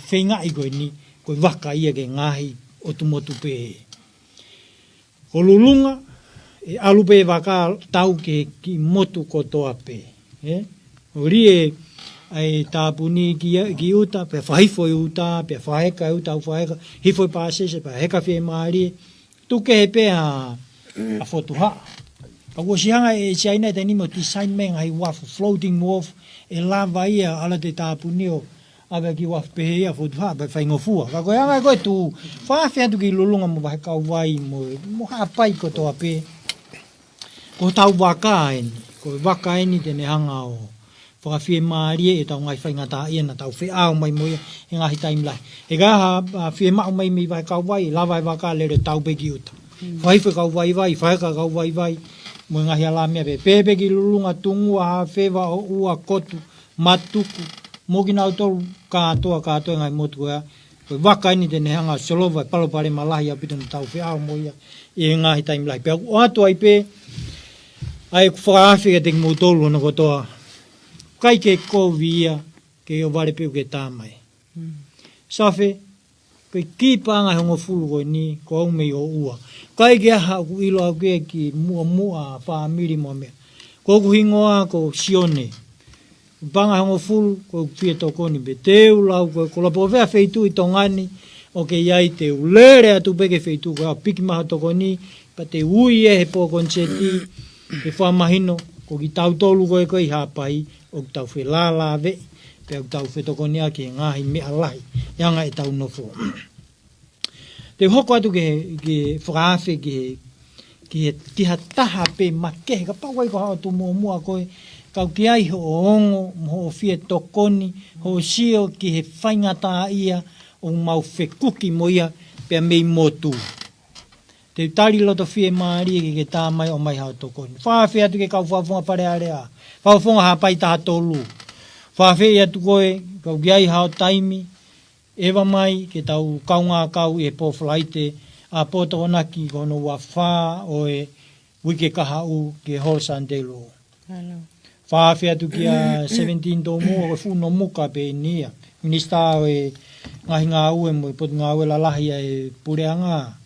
feingaʻi ko eni, ko e vaka ia ki he ngaahi ʻotu motu pē. Ko Lulunga, ʻe ʻalu pē vaka tau ki he kiʻi motu kotoa pē. Ē? ʻO lie ʻa e tāpuni ki, ki ʻuta, pea fakahifo ʻi ʻuta, pea fakaheka ʻi ʻuta, ʻo fakaheka, hifo ʻi Pasese, pea heka fiemālie, tuku kehe pē ʻa, ʻa Fotuhaʻa. Ka kuo ʻosi hanga ʻe Siaina ʻi he taimi ni ʻo design mai e ngaahi uafu, floating wharf, ʻe lava ia ʻa e ala te tāpuni ʻo ʻave ki uafu pehē ia ʻa Fotuhaʻa pea faingofua. Ka ko e anga ko ē ʻoku fakaafeʻi atu ki Lulunga mo Vahekauvai mo, mo Haʻapai kotoa pē. Ko hotau vaka eni, ko e vaka eni te ne hanga ʻo fakafiemālie ʻetau ngaahi faingataʻaʻia naʻa tau feʻao mai mo ia he ngaahi taimi lahi. He ka ha, ha fiemaʻu mai mei Vahekauvai, lava e vaka lele tau pē ki ʻuta. Fakahifo e kau vaivai, fakaheka e kau vaivai, mo e ngaahi ala meʻa pē. Pehē pē ki Lulunga, Tungua, Hafeva, ʻOʻua, Kotu, Matuku, mo kinautolu kātoa, kātoa e ngaahi motu ko ia. Ko e vaka eni te ne hanga ʻo solova e palopalema lahi ʻaupito naʻa tau feʻao mo ia ʻi he ngaahi taimi lahi. Pea ʻoatu ai pē ʻa ʻeku fakaafe kiate kimoutolu hono kotoa. ʻIkai ke kovi ia ke ʻohovale pē ʻoku ke tā mai. Safe, ko e kiʻi paʻanga ʻe hongofulu ko eni, ko au mei ʻOʻua. ʻIkai ke ʻi ai haʻaku ʻilo au ki he kiʻi muʻomuʻa fāmili mo e meʻa. Ko hoku hingoa ko Sione. Paʻanga ʻe hongofulu, ko ʻeku fie tokoni pē. Te u lau ko e, ko e lapo fea feituʻu ʻi Tonga ni ʻoku ke ʻi ai, te u lele atu pē ki he feituʻu ko ia ʻo piki mai ha tokoni, pea te u ui ē he pō koniseti, ke fakamahino, ko kitautolu ko ē ko ē ʻi Haʻapai, ʻoku tau felālāveʻi, pea ʻoku tau fetokoniʻaki he ngaahi meʻa lahi, ʻe anga ʻetau nofo. Te u hoko atu ki he, ki he fakaafe, ki he, ki he, ki ha taha pē makehe, kapau ʻoku ʻi ai ko ha ʻOtu Muʻomuʻa ko ē, ka ʻoku ʻi ai hoʻo ongo, mo hoʻo fie tokoni, hoʻo sio ki he faingataʻaʻia ʻoku mau fekuki mo ia pea mei motu. Te u tali loto fiemālie ke ke tā mai ʻo ʻomai haʻo tokoni. Fakaafe atu ki he kau fakafofonga Fale Alea, fakafofonga Haʻapai taha tolu. Fakaafe atu ko ē, ka ʻoku ʻi ai haʻo taimi, ʻeva mai ke tau kaungā kau ʻi he pō Falaite, ʻa e pō Tokonaki ko hono ua fā ʻo e uike kahaʻu ki he Holo Sānitei Lō. Fakaafe atu kia Seventeen Tōmua, ko e fuʻu Nomuka pē eni ia. Minisitā ʻo e ngaahi ngāue mo e potungāue lalahi ʻa e puleʻanga.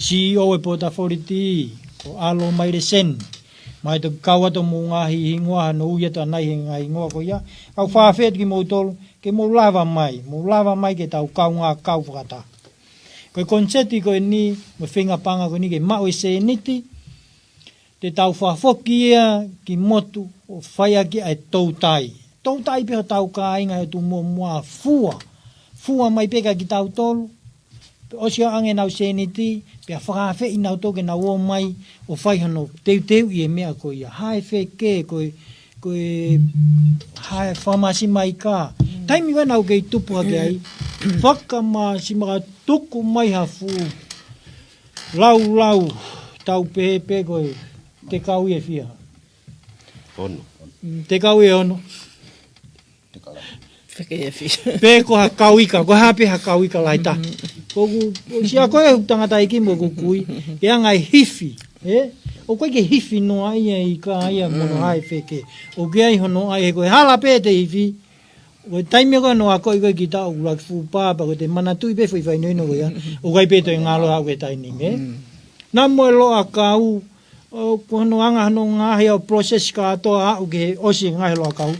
CEO e Port Authority, ko ʻAlo Maileseni. Mai toki kau atu mo e ngaahi hingoa, hano ui atu ʻanai he ngaahi hingoa ko ia. Kau fakaafe atu kimoutolu, ke mou lava mai, mou lava mai ke tau kaungā kau fakataha. Ko e koniseti ko eni, mo e feinga paʻanga ko eni ke maʻu e sēniti, te tau fakafoki ia ki motu ʻo fai ʻaki ʻa e toutai. toutai pē hotau kāinga he ʻotu muʻomuʻa, fua. Fua mai pē kia kitautolu. Pea ʻosi ʻoange ʻenau sēniti, pea fakaafeʻi nautolu ke nau ō mai ʻo fai hono teuteuʻi e meʻa ko ia. Hae feke, ko e, ko e, hae fakamāsima ika. Taimi ko ē naʻa ku kei tupu hake ai, fakamāsima ka tuku mai ha fuʻu laulau, tau pehē pē ko e, te kau ʻi he fiha. Ono. Mm, te kau ʻi he ono. Feke e fiha. Pe ko ha kau ika, ko ha pē ha kau ika lahi taha. Ko ʻeku, sia ko e tangataʻeiki mo ʻeku kui, ke anga e hifi, ē? ʻOku ʻikai ke hifi noa ia ika ia mo hono hae feke. ʻOku ʻi ai hono ʻai he ko e hala pē te hifi. Ko e taimi ko ē naʻa ku akoʻi ko ē ki taʻu ʻuluaki fuʻu papa, ko e te manatuʻi pē foʻi faʻahinga ʻino ko ia. ʻOku ʻikai pē toe ngalo au ki he taimi ni, ē? Naʻa mo e loʻakau, ʻo ko hono anga hono ngaahi ʻo process kātoa aʻu ki he ʻosi e ngaahi loʻakau.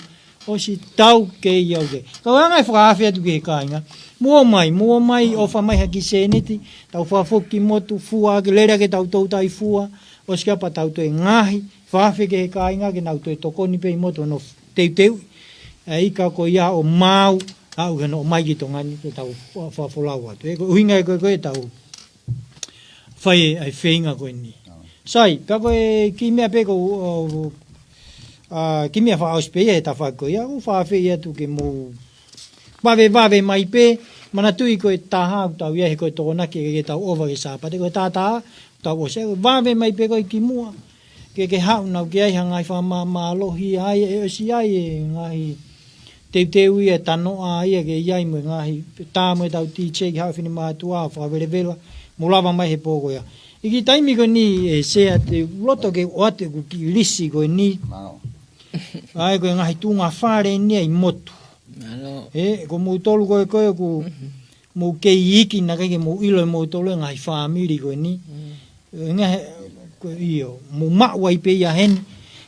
ʻOsi tau kei au ke. Kau anga e fakaafe atu ki he kāinga. Mou ō mai, mou ō mai ʻo fai mai ha kiʻi sēniti, tau fakafoki ki motu, fua ke lele ke tau toutai fua, ʻosi ka pea tau toe ngaahi, fakaafe ki he kāinga ke nau toe tokoni pē ʻi motu hono teuteu. ʻE ika ko ia ʻo maau, aʻu ki hono ō mai ki Tonga ni, ke tau fa-, fakafolau atu. ʻE ko e ʻuhinga ē ko ē, ko ē tau fai ai e feinga ko eni. Sai, ka ko e kiʻi meʻa pē ko, ʻo, ʻa, kiʻi meʻa fakaʻosi pē ia he tafaʻaki ko ia, ʻoku ou fakaafeʻi atu ke mou vave, vave mai pē, manatuʻi ko e taha ʻoku tau ʻi ai he ko e Tokonaki ke, ke tau ʻova ki he Sāpate, ko e taha taha, tau ʻosi, vave mai pē ko e kimuʻa. Ke, ke haʻu naʻa ku ʻi ai ha ngaahi fakamāmālohi ai, ʻe ʻosi ʻi ai e ngaahi teuteu ia, tanoʻa ia ke ʻi ai mo e ngaahi tā mo e tau teaching ki he Haʻofine Mātuʻa, fakavelevela, mou lava mai he pō ko ia. ʻI he taimi ko eni ē Sea te u loto ke ʻoatu ʻeku kiʻi lisi ko eni. ʻAi ko e ngaahi tuʻunga fale eni ʻi motu. Ē, ko moutolu ko ē ko ē ʻoku mou kei iiki naʻe ʻikai ke mou ʻilo ʻe moutolu e ngaahi fāmili ko eni. ʻE, ngaahi, ko e ʻio, mou maʻu ai pē ia heni.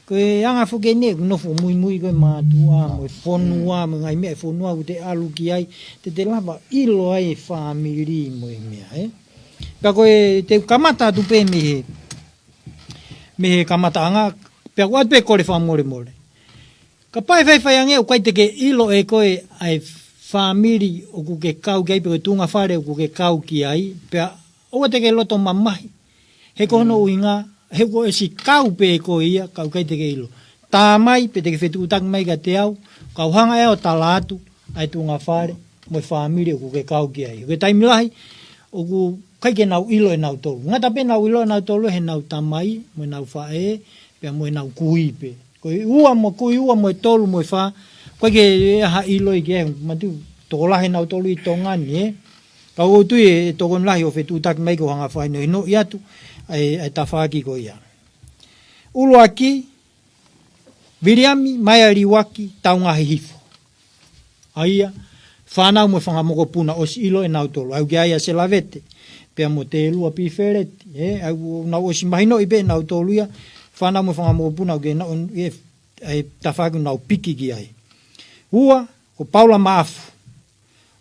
Ko e anga foki eni ʻeku nofo muimui ko e mātuʻa, mo e fonua, mo e ngaahi meʻa e fonua ʻoku te ʻalu ki ai, te te lava ʻilo ai e fāmili mo e meʻa, ē. Ka ko e te u kamata atu pē mei he, mei he kamataʻanga, pea ʻoku ʻoatu pē kole fakamolemole. Kapau ʻe faifai ange ʻoku ʻikai te ke ʻilo ʻe koe ʻa e fāmili ʻoku ke kau ki ai, pe ko e tuʻunga fale ʻoku ke kau ki ai, pea ʻoua te ke loto mamahi. He ko hono ʻuhinga, he kuo ʻosi kau pē ʻe koe ia, ka ʻoku ʻikai te ke ʻilo. Tā mai, pe te ke fetuʻutaki mai kiate au, kau hanga ʻe au ʻo tala atu, ʻa e tuʻunga fale, mo e fāmili ʻoku ke kau ki ai. Ko e taimi lahi, ʻoku ʻikai ke nau ʻilo ʻe nautolu. Ngata pē nau ʻilo ʻe nautolu, he nau tamai, mo e nau faʻē, pea mo e nau kui pē. Ko e ua mo, kui ua mo e tolu mo e fā, ʻoku ʻikai ke ʻi ai ha ʻilo ia ke, matu, tokolahi nautolu ʻi Tonga ni, ē. Ka ʻoku ou tui ʻe tokoni lahi ʻo fetuʻutaki mai ke u hanga ʻo fakahinohinoʻi atu, ʻa e, ʻa e tafaʻaki ko ia. ʻUluaki, Viliami Maealiuaki Taungahihifo. ʻA ia, fānau mo e fanga mokopuna ʻosi ʻilo ʻe nautolu. ʻA ia ko ia Selavete, pea mo Telua Pifeleti, ē, ʻa ia ʻoku nau ʻosi mahinoʻi pē ʻe nautolu ia, fānau mo e fanga mokopuna ʻoku ke nau, ē, ʻa e tafaʻaki ʻoku nau piki ki ai. Ua, ko Paula Maʻafu,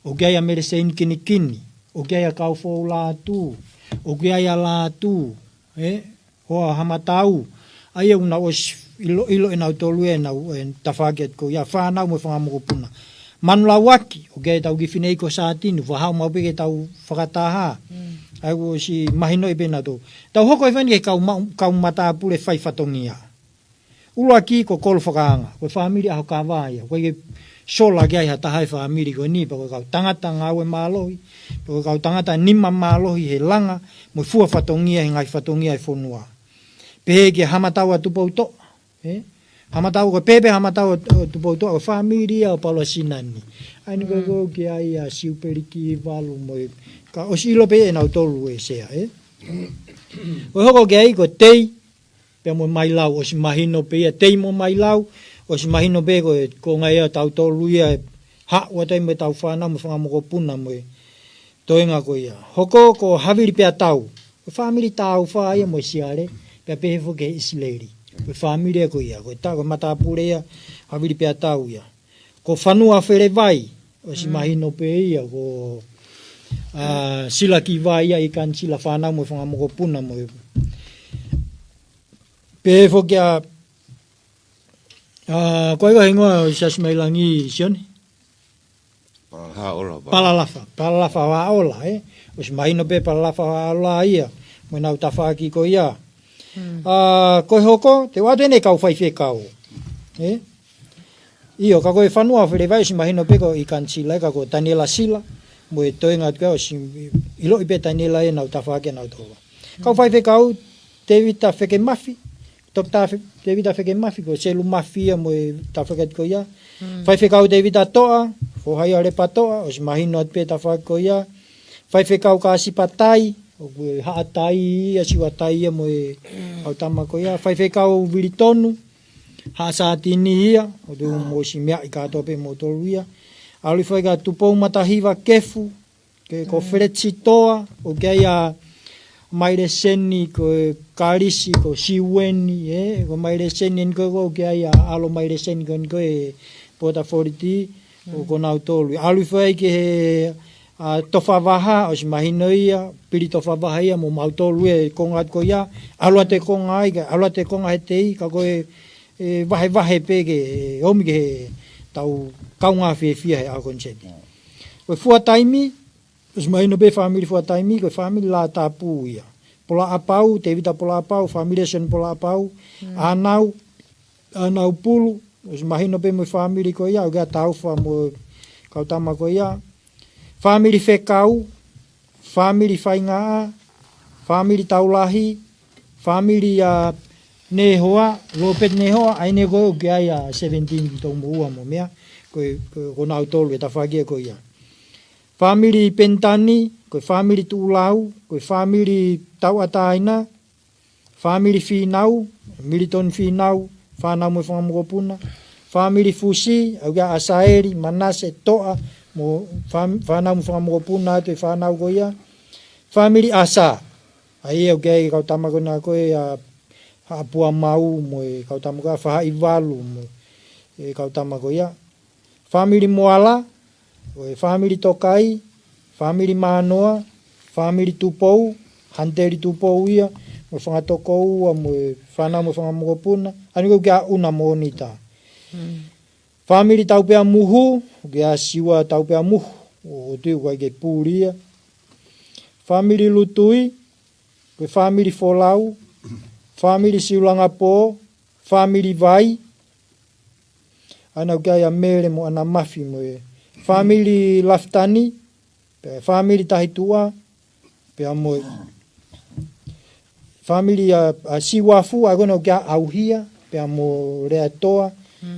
ʻoku ʻi ai ʻa Meleseini Kinikini, ʻoku ʻi ai ʻa Kaufou Lātū, ʻoku ʻi ai ʻa Lātū, ē, ʻo Hamatau, ʻa ia ʻoku nau ʻosi ʻilo, ʻilo ʻe nautolu ʻenau, ʻe tafaʻaki atu ko ia fānau mo e fanga mokopuna. Manu Lauaki, ʻoku ʻi ai ʻetau kiʻi fefine ko Sātini, fakahaʻu maʻu pē ke tau fakataha. Mm. ʻA ia ʻoku ʻosi mahinoʻi pē ʻe nautolu. Tau hoko ʻi fani ke kau ma-, kau matāpule fai fatongia. ʻUluaki ko Kolo Fakaanga, ko e fāmili ʻAhokava ia, ʻoku ʻikai ke sola ki ai ha taha e fāmili ko eni, pea ko e kau tangata ngāue mālohi, pea ko e kau tangata nima mālohi he langa, mo e fua fatongia, he ngaahi fatongia e fonua. Pehē kia Hamatau ʻa Tupoutoʻa, ē? Hamatau ko e pehē pē Hamatau ʻa, ʻa Tupoutoʻa, ko e fāmili ia ʻo Paula Sinani. ʻA ia ʻoku ʻi ai ʻa Siupeli Kivalu mo e, ka ʻosi ʻilo pē ʻe nautolu ʻe Sea, ē? ʻO hoko ki ai ko Tei, pea mo Mailau, ʻosi mahino pē ia, Tei mo Mailau, ʻosi mahino pē ko e, ko e ngaahi ia tautolu ia, haʻu atu ai mo ʻetau fānau mo e fanga mokopuna mo e toenga ko ia. Hoko ko Havili Peatau, ko e fāmili Taufa ia mo e Siale, pea pehē foki ʻe ʻIsileli. Ko e fāmili ia ko ia, ko e ta-, ko e matāpule ia, Havili Peatau ia. Ko Fanua Felevai, ʻosi mahino pē ia, ko, ʻa, Sila Kivai ia ʻi Kanisila fānau mo e fanga mokopuna mo e. Pehē foki ʻa, ʻA, ko e hingoa ʻo Siaosi Mailangi, Sione? Haola. Palalafa, Palalafa Haola, ē? ʻOsi mahino pē Palalafa Haola ia mo ʻenau tafaʻaki ko ia. ʻA, ko e hoko, te u ʻoatu eni e kau faifekau, ē? ʻIo, ka ko e fonua ʻo Feleveia ʻosi mahino pē ko e kanisila, ka ko Taniela Sila mo e toenga atu ko ia ʻosi ʻiloʻi pē Taniela ʻenau tafaʻaki ʻanautolu. Kau faifekau, Tevita Fekemafi, Toketā Fe-, Tevita Fekemafi, ko Selu Mafi ia mo e tafaʻaki atu ko ia. Faifekau Tevita Toʻa, Fohaia Lepa Toʻa, ʻosi mahino atu pē tafaʻaki ko ia. Faifekau Kasipa Tai, ʻoku ʻi ai Haʻa Tai ia, Siua Tai ia mo e kau tama ko ia. Faifekau Vilitonu, Haʻa Satini ia, ʻoku mou ʻosi meaʻi kātoa pē moutolu ia. ʻAlu hifo ai kia Tupou Matahiva Kefu, ke ko Feleti Toa, ʻoku ʻi ai ʻa Maileseni, ko Kalisi, ko Siueni, ē, ko Maileseni eni ko ē ʻoku ʻi ai ʻa ʻAlo Maileseni ko eni ko ē Pota Foliti, ʻo ko nautolu. ʻAlu hifo ai ki he, ʻa, Tofa Vaha, ʻosi mahino ia, Pili Tofa Vaha ia mo mautolu e konga atu ko ia, ʻalu atu e konga ai, ka ʻalu atu e konga he tei, ka ko e, e vahevahe pē ke, ʻomi ke he tau kaungā fiefia he ʻaho ko eni seti. Ko e Fuataimi, ʻosi mahino pē fāmili Fuataimi, ko e fāmili Lātapū ia. Polaʻapau, Tevita Polaʻapau, fāmili ʻa Sione Polaʻapau, ʻAnau, ʻAnau Pulu, ʻosi mahino pē mo e fāmili ko ia, ʻoku ʻi ai ʻa Taufa mo e kau tama ko ia. Fāmili Fekau, fāmili Faingaʻa, fāmili Taulahi, fāmili ʻa Nehoa, Lopeti Nehoa, ʻa eni ko ē ʻoku ʻi ai ʻa seventeen tau mo ua mo meʻa, ko e, ko, ko nautolu e tafaʻaki ko ia. Fāmili Penitani, ko e fāmili Tuʻulau, ko e fāmili Tauʻatāina, fāmili Fīnau, Militoni Fīnau, fānau mo e fanga mokopuna, fāmili Fusi, ʻoku ʻi ai ʻa Saeli, Manase, Toʻa, mo fām-, fānau mo e fanga mokopuna atu e fānau ko ia, fāmili ʻAsa, ʻa ia ʻoku ʻi ai e kau tama ko ena ko ē ʻa Haʻapuamau mo e kau tama ko ia, Fahaʻivalu mo e kau tama ko ia. Fāmili Moala, ko e fāmili Tokai, fāmili Mānoa, fāmili Tupou, Hanteli Tupou ia, mo e fanga tokoua, mo e fānau mo e fanga mokopuna, ʻa eni ko ē ʻoku ʻi ai ʻa ʻUna mo ʻOnita. Fāmili Taupeamuhu, ʻoku ʻi ai ʻa Siua Taupeamuhu, ʻo, ʻoku tui ʻoku ʻikai ke puli ia. Fāmili Lutui, ko e fāmili Folau, fāmili Siulangapō, fāmili Vai, ʻa ena ʻoku ʻi ai ʻa Mele mo ʻAna Mafi mo e fāmili Lafitani, pea fāmili Tahituʻa, pea mo e fāmili ʻa, ʻa Siuafu, ʻa ē ko ena ʻoku ʻi ai ʻa ʻAuhia, pea mo Leatoa,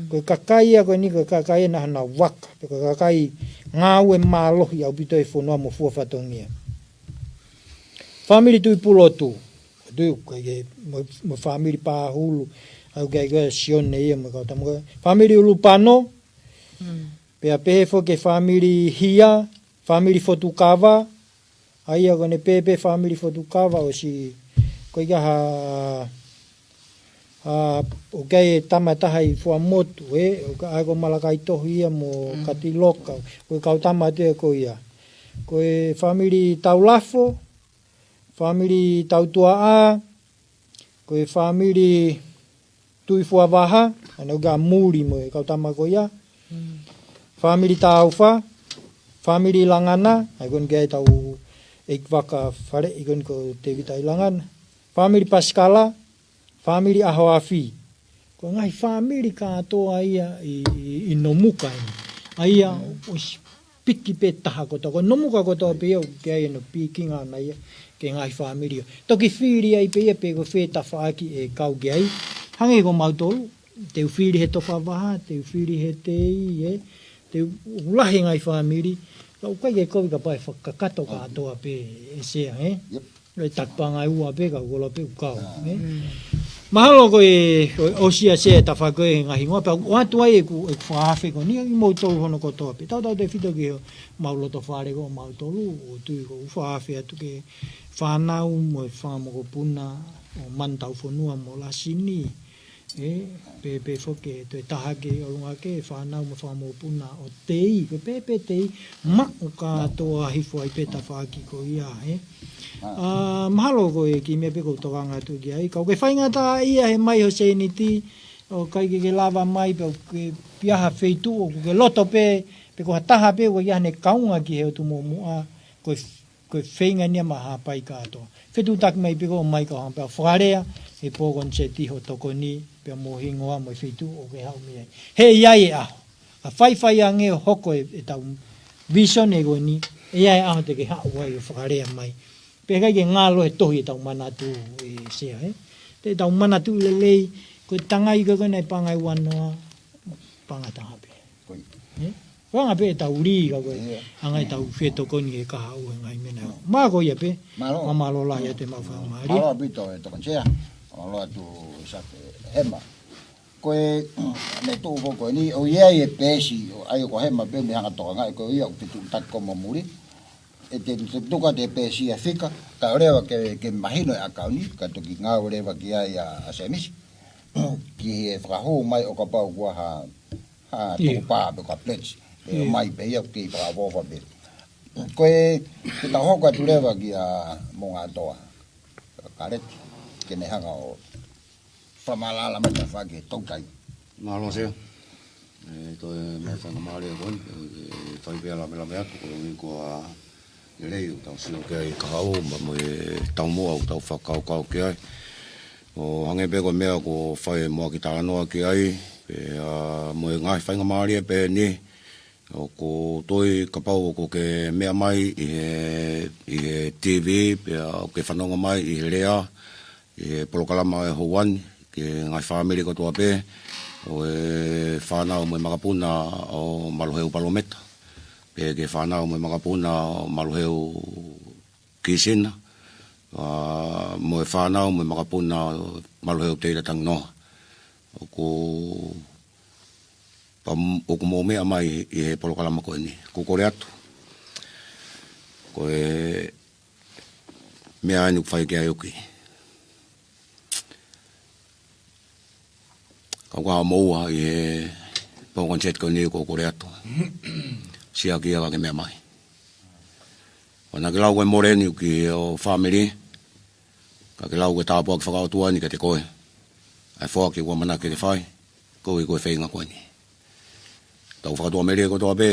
ko e kakai ia ko eni ko e kakai ʻena hana vaka, pe ko e kakai ngāue mālohi ʻaupito he fonua mo fua fatongia. Fāmili Tuʻipulotu, ʻoku tui ʻoku ʻikai ke, mo, mo e fāmili Pāhulu, ʻa ē ʻoku ʻi ai ko ē ʻa Sione ia mo e kau tama ko ē. Fāmili ʻUlupano, pea pehē foki ki he fāmili Hia, fāmili Fotukava, ʻa ia ko ʻene pehē pē fāmili Fotukava ʻosi, ko ia ha, ha, ʻoku ʻi ai e tama ʻe taha ʻi Fuaʻamotu, ē, ʻoku ʻi ai ko Malakai Tohi ia mo Katiloka, ko e kau tama atu ia ko ia. Ko e fāmili Taulafo, fāmili Tautuaʻa, ko e fāmili Tuʻifuavaha, ʻa ena ʻoku ʻi ai ʻa Muli mo e kau tama ko ia. Fāmili Taufa, fāmili Langana, ʻa ē ko eni ʻoku ʻi ai ʻetau ʻeikivaka faleʻi ko eni ko Tevita ʻi Langana. Fāmili Pasikala, fāmili ʻAhoafi. Ko e ngaahi fāmili kātoa ia ʻi, ʻi, ʻi Nomuka eni. ʻA ia ʻosi piki pē taha kotoa. Ko Nomuka kotoa pē ia ʻoku ʻi ai ʻena pikinga ʻona ia ki he ngaahi fāmili. Toki fili ai pē ia pe ko fē tafaʻaki ʻe kau ki ai. Hangē ko mautolu, te u fili he Tofa Vaha, te u fili he Tei, ē. Te u, ʻoku lahi e ngaahi fāmili. Ka ʻoku ʻikai ke kovi kapau ʻe fakakakato kātoa pē ʻe Sea, ē. ʻE taki paʻanga ʻe ua pē ka ʻoku ola pē ʻoku kau, ē. Mahalo ko e, ko e ʻosi ʻa Sea e tafaʻaki ko ē he ngaahi hingoa, pea ʻoatu ai ʻeku, ʻeku fakaafe ko eni, ʻa kimoutolu hono kotoa pē. Tautautefito ki homau loto fale ko mautolu, ʻoku ou tui ʻoku ou fakaafe atu ki he fānau mo e fanga mokopuna ʻo Manutaufonua mo Lasini. Ē, pehē pē foki ki he toe taha ki ʻolunga ki he fānau mo e fanga mokopuna ʻo Tei, ko e pehē pē Tei, maʻu kātoa hifo ai pē tafaʻaki ko ia, ē. ʻA, mahalo ko e kiʻi meʻa pē ʻoku ou tokanga atu ki ai, ka ʻoku ke faingataʻaʻia he mai ho sēniti, ʻOku ʻikai ke ke lava mai pē ʻo ke pia ha feituʻu ʻoku ke loto pē, pe ko ha taha pē ʻoku ʻikai ke ʻi ai haʻane kaunga ki he ʻOtu Muʻomuʻa, ko e, ko e feinga eni ia maʻa Haʻapai kātoa. Fetuʻutaki mai pē koe ʻo ʻomai kau hanga pē ʻo fakalea he pō ko eni, seti hoʻo tokoni pea mo e hingoa mo e feituʻu ʻoku ke haʻu mei ai. He ʻe ʻi ai e ʻaho. ʻA faifai ange ʻo hoko e, ʻetau vision ē ko eni, ʻe ʻi ai e ʻaho te ke haʻu ai ʻo fakalea mai. Pea ʻikai ke ngalo he tohi ʻetau manatu, ʻe Sea, ē. Te tau manatu lelei, ko e tangai ko ē ko ē naʻe paʻanga ʻe uanoa, paʻanga ʻe taha pē. Ko ia. Ē? Ko e anga pē ʻetau lī ka ko e, ʻIo. ʻAnge ʻetau fetokoni ki he kahaʻu he ngaahi meʻa. Mm. Mā ko ia pē, Mālō. Fakamālō lahi ʻiate maʻu faingamālie. Mālō ʻaupito e Tokoni Sea, mālō atu Sake Hema. Ko e, ne tuʻu ko eni, ʻoku ʻi ai e peesi, ʻo ʻai ko Hema pē mei hanga tokangaʻi, ko ia ʻoku fetuʻutaki ko ē mo muli. ʻE te, te tuku atu e peesi ʻa e fika, kae ʻoua leva ke, ke mahino e ʻakauni, ka toki ngāue leva ki ai ʻa, ʻa Semisi. Ki he fakahū mai ʻo kapau kuo ha, ha ʻIo. tukupā pe ko ha pledge, ʻe ʻIo. mai pē ia ʻoku kei fakaʻofoʻofa pē. Ko e, ke tau hoko atu leva kia Moʻungatoa Kaleti, ke ne hanga ʻo fakamālō mai ta fake toutai. Mālō Sea. ʻE, toe maʻu faingamālie ko eni, ʻe, fai pē ʻa e lamelame atu, ko e ʻuhi ko e lelei ʻoku tau sio ki ai kahaʻu, pea mo e taumuʻa ʻoku tau fakakaukau ki ai. ʻO hangē pē ko e meʻa kuo fai mo ʻaki talanoa ki ai, pea mo e ngaahi faingamālie pē eni, ʻoku ou tui kapau ʻoku ke meʻa mai ʻi he, ʻi he T V, pea ʻoku ke fanongo mai ʻi he lea, ʻi he polokalama ʻo e houa ni, ki he ngaahi fāmili kotoa pē, ʻo e fānau mo e makapuna ʻo Maluheu Palometa, pea ki he fānau mo e makapuna ʻo Maluheu Kisina, ʻa, mo e fānau mo e makapuna ʻo Maluheu Teila Tanginoa. ʻOku, pea m-, ʻoku mou meʻa mai ʻi he polokalama ko eni. ʻOku ou kole atu. Ko e meʻa eni ʻoku fai ki ai ʻoku kau ka moua ʻi he pō ko eni, seti ko eni, ʻoku ou kole atu. Siʻaki ia ka ke meʻa mai. ʻOua naʻa ke lau ko e mole eni ki ho fāmili, ka ke lau ko e tāpuaki fakaʻotua eni kiate koe. ʻA e foaki kuo ʻamanaki ke ke fai, koeʻuhi ko e feinga ko eni. Tau fakatuʻamelie kotoa pē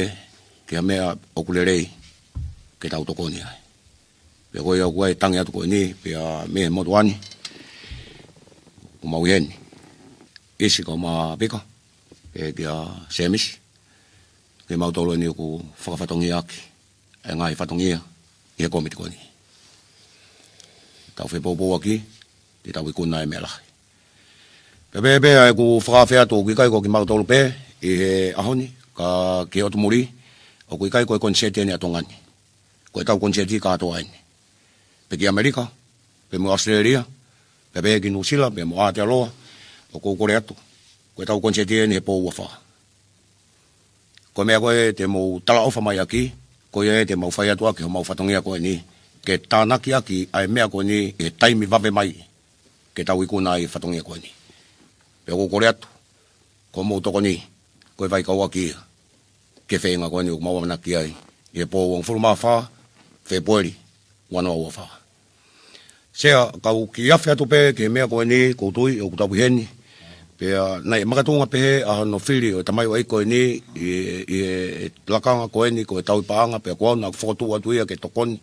ki ha meʻa ʻoku lelei ke tau tokoni ai. Pea ko ia ʻoku ʻi ai e tangi atu ko eni, pea mei he motuʻa ni, ʻoku mau ʻi heni. ʻIsi, kau Mapika, pea kia Semisi, kimautolu eni ʻoku fakafatongiaʻaki ʻa e ngaahi fatongia ʻi he kōmiti ko eni. Tau fepoupouaki, te tau ikuna e meʻa lahi. Pea pehē pē ʻa ʻeku fakaafe atu, ʻoku ʻikai ko kimautolu pē ʻi he ʻaho ni, ka ki he ʻotu muli, ʻoku ʻikai ko e koniseti eni ʻa Tonga ni. Ko ʻetau koniseti kātoa eni. Pea ki ʻAmelika, pea mo ʻAositelēlia, pea pehē ki Nuʻusila, pea mo Aotearoa, ʻoku ou kole atu. Ko ʻetau koniseti eni he pō ua fā. Ko e meʻa ko ē te mou talaʻofa mai ʻaki, ko ia ē te mau fai atu ʻaki homau fatongia ko eni, ke tānaki ʻaki ʻa e meʻa ko eni ʻi he taimi vave mai, ke tau ikuna ai e fatongia ko eni. Pea ʻoku ou kole atu, ko hoʻomou tokoni, ko e vaikauʻaki ia ki he feinga ko eni ʻoku mau ʻamanaki ai, ʻi he pō uangofulu mā fā Fēpueli, ua noa ua fā. Sea, kau kiʻi afe atu pē ki he meʻa ko eni, ʻoku ou tui ʻoku tau ʻi heni. Pea naʻe makatuʻunga pehē ʻa hono fili ʻo e tamaioʻeiki ko eni ʻi, ʻi he lakanga ko eni ko e tauhi paʻanga, pea ko au naʻa ku fokotuʻu atu ia ke tokoni.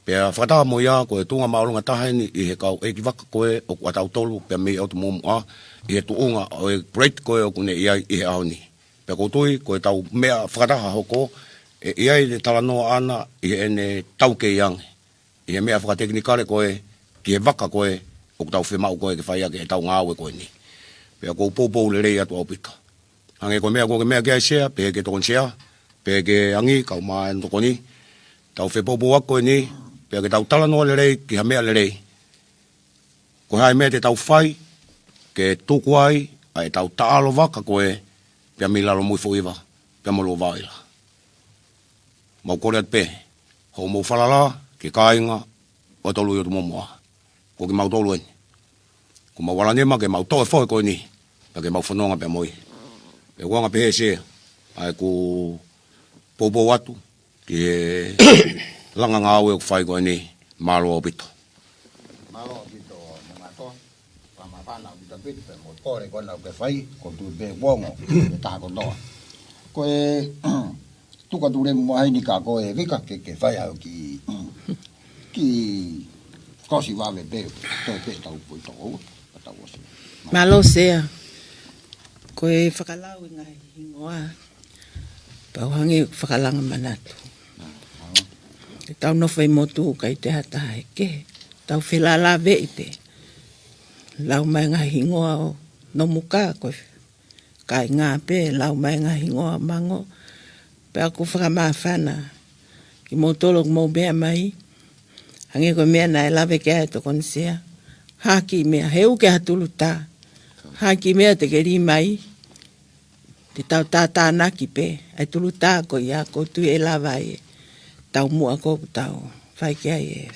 Pea fakataha mo ia ko e tuʻunga māʻolunga taha eni ʻi he kau ʻeikivaka ko ē ʻoku ʻatautolu pea mei ʻOtu Muʻomuʻa, ʻi he tuʻunga ʻo e grade ko ē ʻoku ne ʻi ai ʻi he ʻaho ni. Pea ʻoku ou tui ko ʻetau meʻa fakataha hoko, ʻe ʻi ai e talanoa ʻana ʻi heʻene taukei ange ʻi he meʻa fakatekinikale ko ē, ki he vaka ko ē ʻoku tau fiemaʻu ko ē ke fai ʻaki ʻetau ngāue ko eni. Pea ʻoku ou poupou lelei atu ʻaupito. Hangē ko e meʻa kuo ke meʻa ki ai Sea, pehē ki he Tokoni Sea, pehē ki he Angi, kau mai ʻa e tokoni, tau fepoupou ʻaki ko eni, pea ke tau talanoa lelei ki ha meʻa lelei. Ko e hā e meʻa te tau fai ke tuku ai ʻa ʻetau taʻalo vaka ko ē, pea mei Lalomuifoʻiva pea mo Luavaoila. Mau kole atu pē hoʻomou falala ki he kāinga ʻo e tolu ʻi ʻOtu Muʻomuʻa. Ko kimautolu eni. Ko mau ʻalanima ke mau toʻo e fohe ko eni, pea ke mau fononga pea mo ia. Pea ʻoku anga pehē Sea ʻa ʻeku poupou atu ki he langa ngāue ʻoku fai ko eni. Mālō ʻaupito. Mālō ʻaupito, Moʻungatoa. Māfana ʻaupito pē mo e kole ko ena ʻoku ke fai, ʻoku ou tui pē kuo ongo ʻe he taha kotoa. Ko e tuku atu leva muʻa heni kia koe Vika ke ke fai ʻa e kiʻi, kiʻi kosi vave pē, toe pē tau pui toko ua, ka tau ʻosi. Mālō Sea, ko e fakalau e ngaahi hingoa, pau hangē fakalanga manatu. Ke tau nofo ʻi motu ʻikai te ha taha ʻe kehe, tau felālāveʻi pē. Lau mai ngaahi hingoa ʻo Nomuka, ko e kāinga pē, lau mai ngaahi hingoa ʻo Mango. Pea ʻoku fakamāfana kimoutolu ʻoku mou meʻa mai. Hangē ko e meʻa naʻe lave ki ai e Tokoni Sea. Hā e kiʻi meʻa, he ʻoku ke ha tuluta. Hā e kiʻi meʻa te ke lī mai, te tau tātānaki pē ʻa e tuluta ko ia, ʻoku ou tui ʻe lava ai e taumuʻa ko ē ʻoku tau fai ki ai e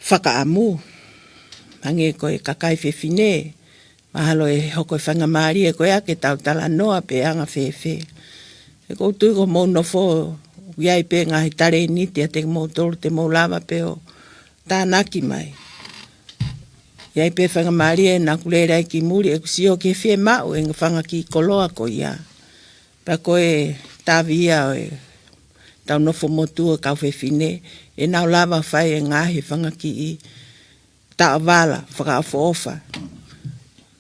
fakaʻamu. Hangē ko e kakai fefine, mahalo ʻe hoko e faingamālie ko ia ke tau talanoa pe anga fēfē. He ʻoku ou tui ko hoʻomou nofo, ʻoku ʻi ai pē ngaahi talēniti ʻiate kimoutolu te mou lava pē ʻo tānaki mai. ʻI ai pē faingamālie naʻa ku lele ai ki muli ʻeku sio ki he fiemaʻu e fanga kiʻi koloa ko ia. Pea ko e tavi ia ʻo e tau nofo motu ʻo e kau fefine, ʻenau lava fai e ngaahi fanga kiʻi taʻovala fakaʻofoʻofa,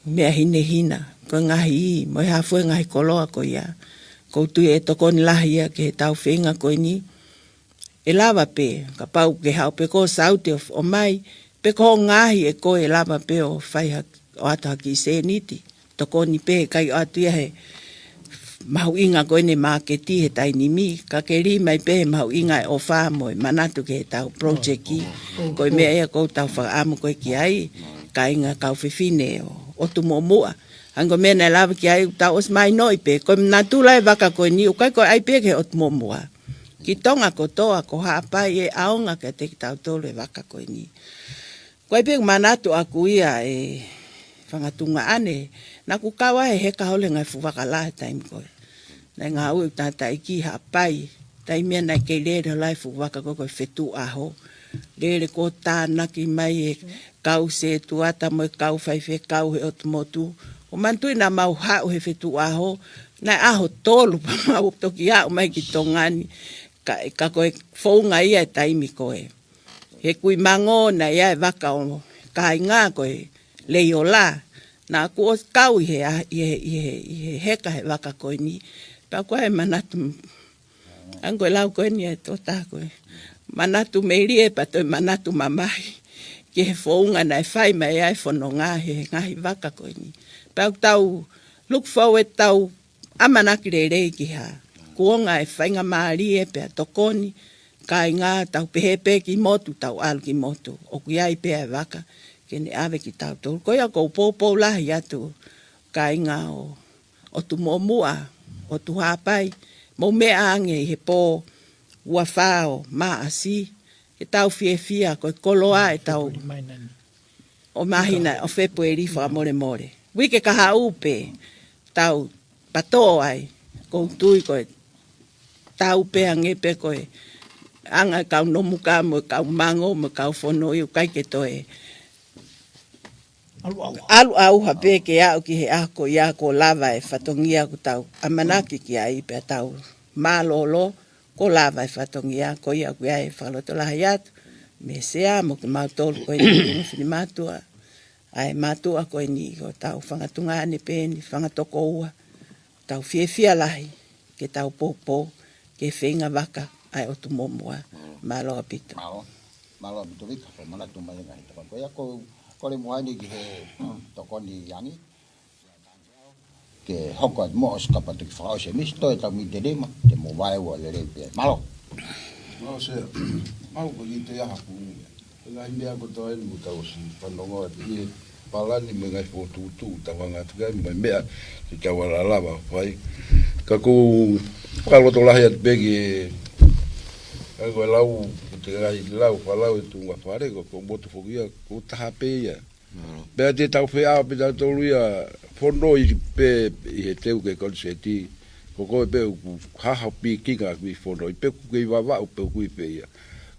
meʻa hinehina, ko e ngaahi ī, mo e hā fua e ngaahi koloa ko ia. ʻOku ou tui ʻe tokoni lahi ia ki he tau feinga ko eni. ʻE lava pē, kapau ʻoku ke haʻu pē koe ʻo saute ʻo, ʻo mai, pe ko hoʻo ngaahi ʻe koe ʻe lava pē ʻo fai ha, ʻoatu ha kiʻi sēniti. Tokoni pē, ʻikai ʻoatu ia he mahuʻinga ko eni māketi he taimi ni, ka ke lī mai pē he mahuʻinga e ʻofa mo e manatu ki he tau project. Ko e meʻa ia ʻoku ou tau fakaʻamu ko ē ki ai, kāinga kau fefine ʻo, ʻOtu Muʻomuʻa. Hangē ko e meʻa naʻe lave ki ai, ʻoku tau ʻosi mahinoʻi pē, ko e natula e vaka ko eni, ʻoku ʻikai ko e ʻai pē ki he ʻOtu Muʻomuʻa. Ki Tonga kotoa, ko Haʻapai ʻe ʻaonga kiate kitautolu e vaka ko eni. Ko e pē ʻoku manatu ʻaku ia e fanga tuongaʻane, naʻa ku kau ai he heka holo he ngaahi fuʻu vaka lahi he taimi ko ē. Naʻe ngāue ʻeku tangataʻeiki ʻi Haʻapai, taimi ia naʻe kei lele holo ai e fuʻu vaka ko ē ko e Fetuʻuʻaho. Lele kuo tānaki mai e kau setuata mo e kau faifekau he ʻotu motu. ʻOku ou manatuʻi naʻa mau haʻu he Fetuʻuʻaho, naʻe ʻaho tolu pea mau toki aʻu mai ki Tonga ni. Ka, ka ko e founga ia e taimi ko ē. He kui Mango naʻe ʻi ai e vaka ʻo e kāinga ko e Leiola. Naʻa ku ʻosi kau ʻi he, ʻi he, ʻi he, ʻi he heka he vaka ko eni. Pea ko e manatu, hangē ko e lau ko eni e tokotaha ko ē. Manatu melie pea toe manatu mamahi. Ki he founga naʻe fai mai ai e fononga he ngaahi vaka ko eni. Pea ʻoku tau look forward, tau ʻamanaki lelei ki ha kuonga ʻe faingamālie pea tokoni, kāinga, tau pehē pē ki motu, tau ʻalu ki motu. ʻOku ʻi ai pē ʻa e vaka ke ne ʻave kitautolu. Ko ia ʻoku ou poupou lahi atu, kāinga ʻo, ʻOtu Muʻomuʻa, ʻOtu Haʻapai, mou meʻa ange ʻi he pō ua fā ʻo Maʻasi, ke tau fiefia, ko e koloa e tau ʻo māhina ʻo Fēpueli fakamolemole. Uike kahaʻu pē tau patō ai, ʻoku ou tui ko e tau pē ange pē ko e anga e kau Nomuka mo e kau Mango mo e kau Fonoʻi ʻoku ʻikai ke toe ʻalu ʻauha pē ke aʻu ki he ʻaho ko ia kuo lava e fatongia ʻoku tau ʻamanaki ki ai pea tau mālōlō kuo lava e fatongia ko ia ʻoku ʻi ai e fakalotolahi atu mei he Sea mo kimautolu ko eni ko e fefine mātuʻa. ʻA e mātuʻa ko eni ko e tau fanga tuongaʻane pē eni, fanga tokoua. Tau fiefia lahi, ke tau poupou, ki he feinga vaka, ʻa e ʻOtu Muʻomuʻa. Mālō ʻaupito. Mālō, mālō ʻaupito Vika, ko e manatu mai e ngaahi tokoni. Ko ia ʻoku ou kole muʻa eni ki he tokoni Iangi. Ke hoko atu muʻa ʻo sikapa toki fakaʻosi e misi, toe tau mīniti ʻe lima, te mou vaeua lelei pē. Mālō. Mālō Sea. Mālō ko e kiʻi ʻaho puni. Ko e ngaahi meʻa kotoa eni ʻoku tau ʻosi fanongo atu ki he palani mo e ngaahi fokotuʻutuʻu ʻoku tau hanga atu ki ai mo e meʻa te tau ala lava ʻo fai. Ka ʻoku ou fakalotolahi atu pē ki he, ka ko e lau, ko e ngaahi lau, fakalau e tuʻunga fale, ko e motu foki ia, ʻoku taha pē ia. Pea te tau feʻao pē tautolu ia, fonoʻi pē ʻi he teu ki he koniseti. Ko koe pē ʻoku haha pikinga ʻoku ʻi fonoʻi pē ʻoku kei vavaʻu pē ʻoku ʻi pē ia.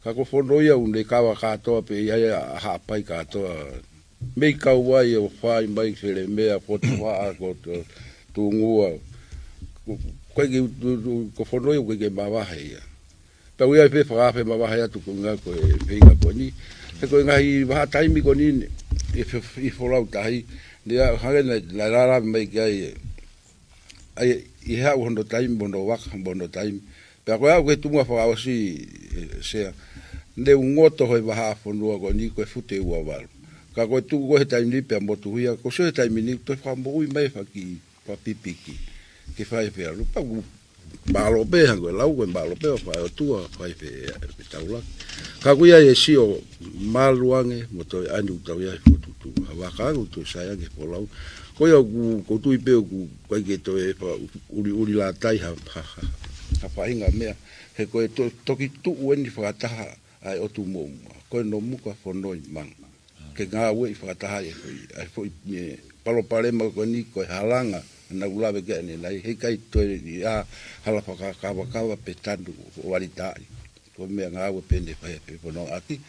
Ka ko e fonoʻi ia ʻoku ne kava kātoa pē ia, ia Haʻapai kātoa. Mei Kauai ʻo fai mai Felemea, Fotufaʻa, ko Tungua. Ko, ko e ki, ko Fono ia, ko e ki mavahe ia. Tau ia pe fakaafe mavahe atu ko ngā ko e feinga ko eni. He ko e ngaahi vahaʻa taimi ko eni, ʻi he, ʻi he folau tahi, ne ʻa, hangē naʻe, naʻe lalavi mai ki ai ē. ʻAi, ʻi he haʻu hono taimi, mo hono vaka, mo hono taimi. Pea ko e haʻu ki he tuʻunga fakaʻosi, ē, Sea. Ne u ngoto he vahaʻa fonua ko eni ko e fute ua valu. Ka ko e tuʻu ko ē he taimi ni pea motuhia, ko e sio he taimi ni, toe fakamoʻui mai faki, fakapipiki. Ke fai fealuʻaki. Pea ʻoku mālō pē, hangē ko e lau ko e mālō pē, ʻo fai ʻOtua, fai fe, fetaulaki. Ka ʻoku ʻi ai e sio malu ange, mo toe ʻai ʻoku tau ʻi ai he fokotuʻutuʻu. Ha vaka ange ʻoku toe sai ange he folau. Ko ia ʻoku, ʻoku ou tui pē ʻoku ʻikai ke toe fakaʻuliʻuli lātai ha, ha, ha, ha faʻahinga meʻa. He ko e to, toki tuʻu eni fakataha ʻa e ʻOtu Moʻomoʻa. Ko e Nomuka Fonoi Manga. Ke ngāueʻi fakataha ʻa e foʻi, ʻa e foʻi, ē, palopalema ko eni ko e halanga naʻa ku lave ki ai ʻanenai. Heʻikai toe ʻi ai ha hala fakakavakava pe tanu ʻo valitaʻi. Ko e meʻangāue pē eni ʻe fai ʻe he fononga ʻaki,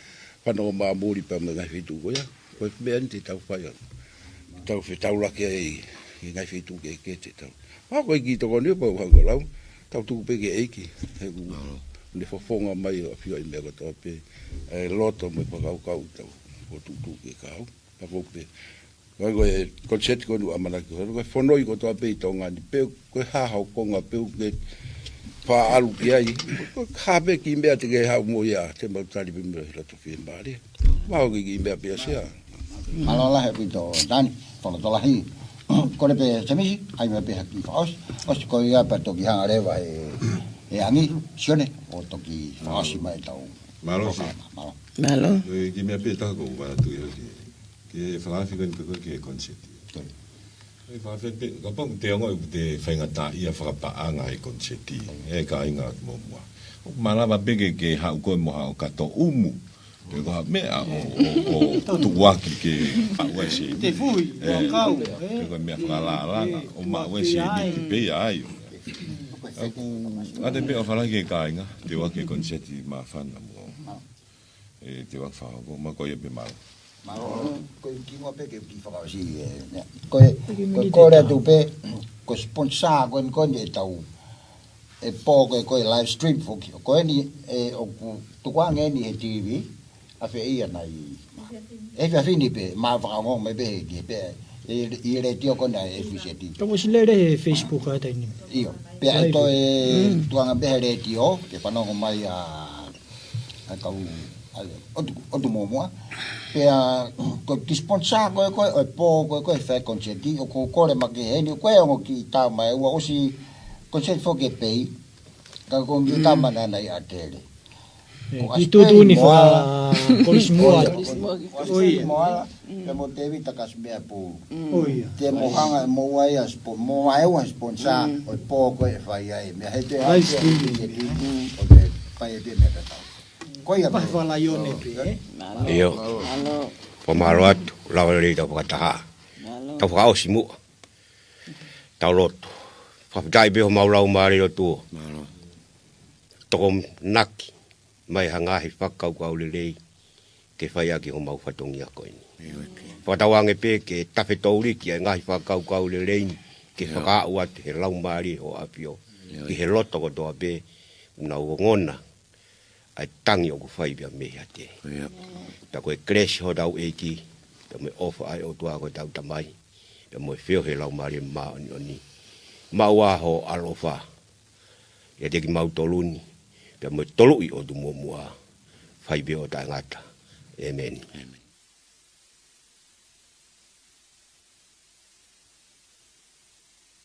fanongo māmuli pea mo e ngaahi feituʻu ko ia. Ko e meʻa eni te tau fai ʻo tau fetaulaki ai ʻi he ngaahi feituʻu kehekehe te tau. Pea ko e kiʻi tokoni pau hangē ko e lau, tau tuku pē ki he ʻEiki, he ʻoku ne fofonga mai ʻo ʻafioʻi meʻa kotoa pē, ʻa e loto mo e fakakaukau tau, ʻo tuʻutuʻu ke kau. Pea ko pē. Ko e, ko e koniseti ko eni ʻoku ʻamanaki ko e, ko e fonoi kotoa pē ʻi Tonga ni, pe ko e hā hoʻo konga pe ʻoku ke faʻa ʻalu ki ai. Ko e hā pē kiʻi meʻa te ke haʻu mo ia, te mau tali pē mo e loto fiemālie. Mahalo ko e kiʻi meʻa pē ia Sea. Mālō lahi ʻaupito Tani, tolo tolahi. Kole pē Semisi, ʻai mai pē ha kiʻi fakaʻosi. ʻOsi ko ia pea toki hanga leva ʻe, ʻe Angi, Sione, ʻo toki fakaʻosi mai ʻetau. Mālō Sea. Mālō. Mālō. Ko e kiʻi meʻa pē taha ʻoku ou manatuʻi hake. Ke fakaafe ko eni pē ko e ki he koniseti. Ko e. Ko e fakaafe pē, kapau ʻoku te ongoʻi ʻoku te faingataʻaʻia fakapaʻanga he koniseti, ʻe kāinga ʻOtu Moʻomoʻa. ʻOku malava pē ke, ke haʻu koe mo haʻo kato ʻumu. Pe ko ha meʻa ʻo, ʻo, ʻo tukuaki ke maʻu ai e sēniti. Te fui, ʻe, ʻo kau, ē. Pe ko e meʻa fakalālanga, ʻe, ʻo maʻu ai e sēniti pē ia ai. ʻOku, ʻa te pē ʻo falahi ki he kāinga, te u ʻai ke koniseti māfana mo. ʻE, te u ʻai fakahoko, ma ko ia pē mālō. Mālō, ko e kiʻi meʻa pē ke kiʻi fakaʻosi, ē, nea. Ko e, ko e kole atu pē, ko e sponsor, ko eni, ko eni ʻetau, ʻe pō ko e, ko e live stream foki. Ko eni, ē, ʻoku tukuange eni he T V, ʻa fē ia nai. ʻE fē fini pē, ma fakaongo mai pē he ki pē, ʻi, ʻi he letiō ko ena ʻe F Z. Ka ʻosi lele he Facebook ʻa e taimi ni. ʻIo, pea ʻe toe tukuange pē he letiō, ke fanongo mai ʻa ʻa e kau, ʻa e, ʻOtu, ʻOtu Moʻomoʻa. Pea, ko e kiʻi sponsor ko ē, ko ē, ʻo e pō ko ē, ko ē fai koniseti, ʻoku ou kole mai ki heni, ko e ongo kiʻi tama ʻe ua ʻosi koniseti foki ʻe pē, ka ko e kiʻi tama naʻa na ʻi ʻAtele. Ē, ko ʻi Australia tuʻutuʻuni Moala. Faka-, Kolisi Moala. Kolisi Moala. ʻOi. Australia Moala. Pea mo Tēvita Kasimea Pulu. ʻOi. Te mo hanga mo ua ia spo-, mo ua e ua sponsor, ʻo e pō ko ē ʻe fai ai. Meʻa he te live streaming. ʻO te fai e te meʻa tatau. Ko ia pē. Pahe Falaione pē, ē? ʻIo. Mālō. Ko mālō atu, lau lelei tau fakataha. Mālō. Tau fakaʻosi muʻa. Tau lotu. Fakafetaʻi pē homau laumālie ʻOtua. Mālō. Tokonaki mai ha ngaahi fakakaukau lelei ke fai ʻaki homau fatongia ko eni. ʻIo, ʻEiki. Fakatauange pē ke tafe touliki ʻa e ngaahi fakakaukau lelei ni ke fakaaʻu atu he Laumālie ʻo e ʻAfio. ʻIo. Ki he loto kotoa pē, ʻoku nau ongona ʻa e tangi ʻoku fai pea mei ʻiate. ʻIo. Pea ko e kelesi hotau ʻEiki, pea mo e ʻofa ʻa e ʻOtua ko hotau Tamai, pea mo e feohi ʻa e Laumālie Māʻoniʻoni. Maʻu ā ho ʻaloʻofa ʻiate kimautolu ni, pea mo e toluʻi ʻOtu Moʻomoʻa, fai pē ʻo taʻengata. ʻĒmeni. ʻĒmeni.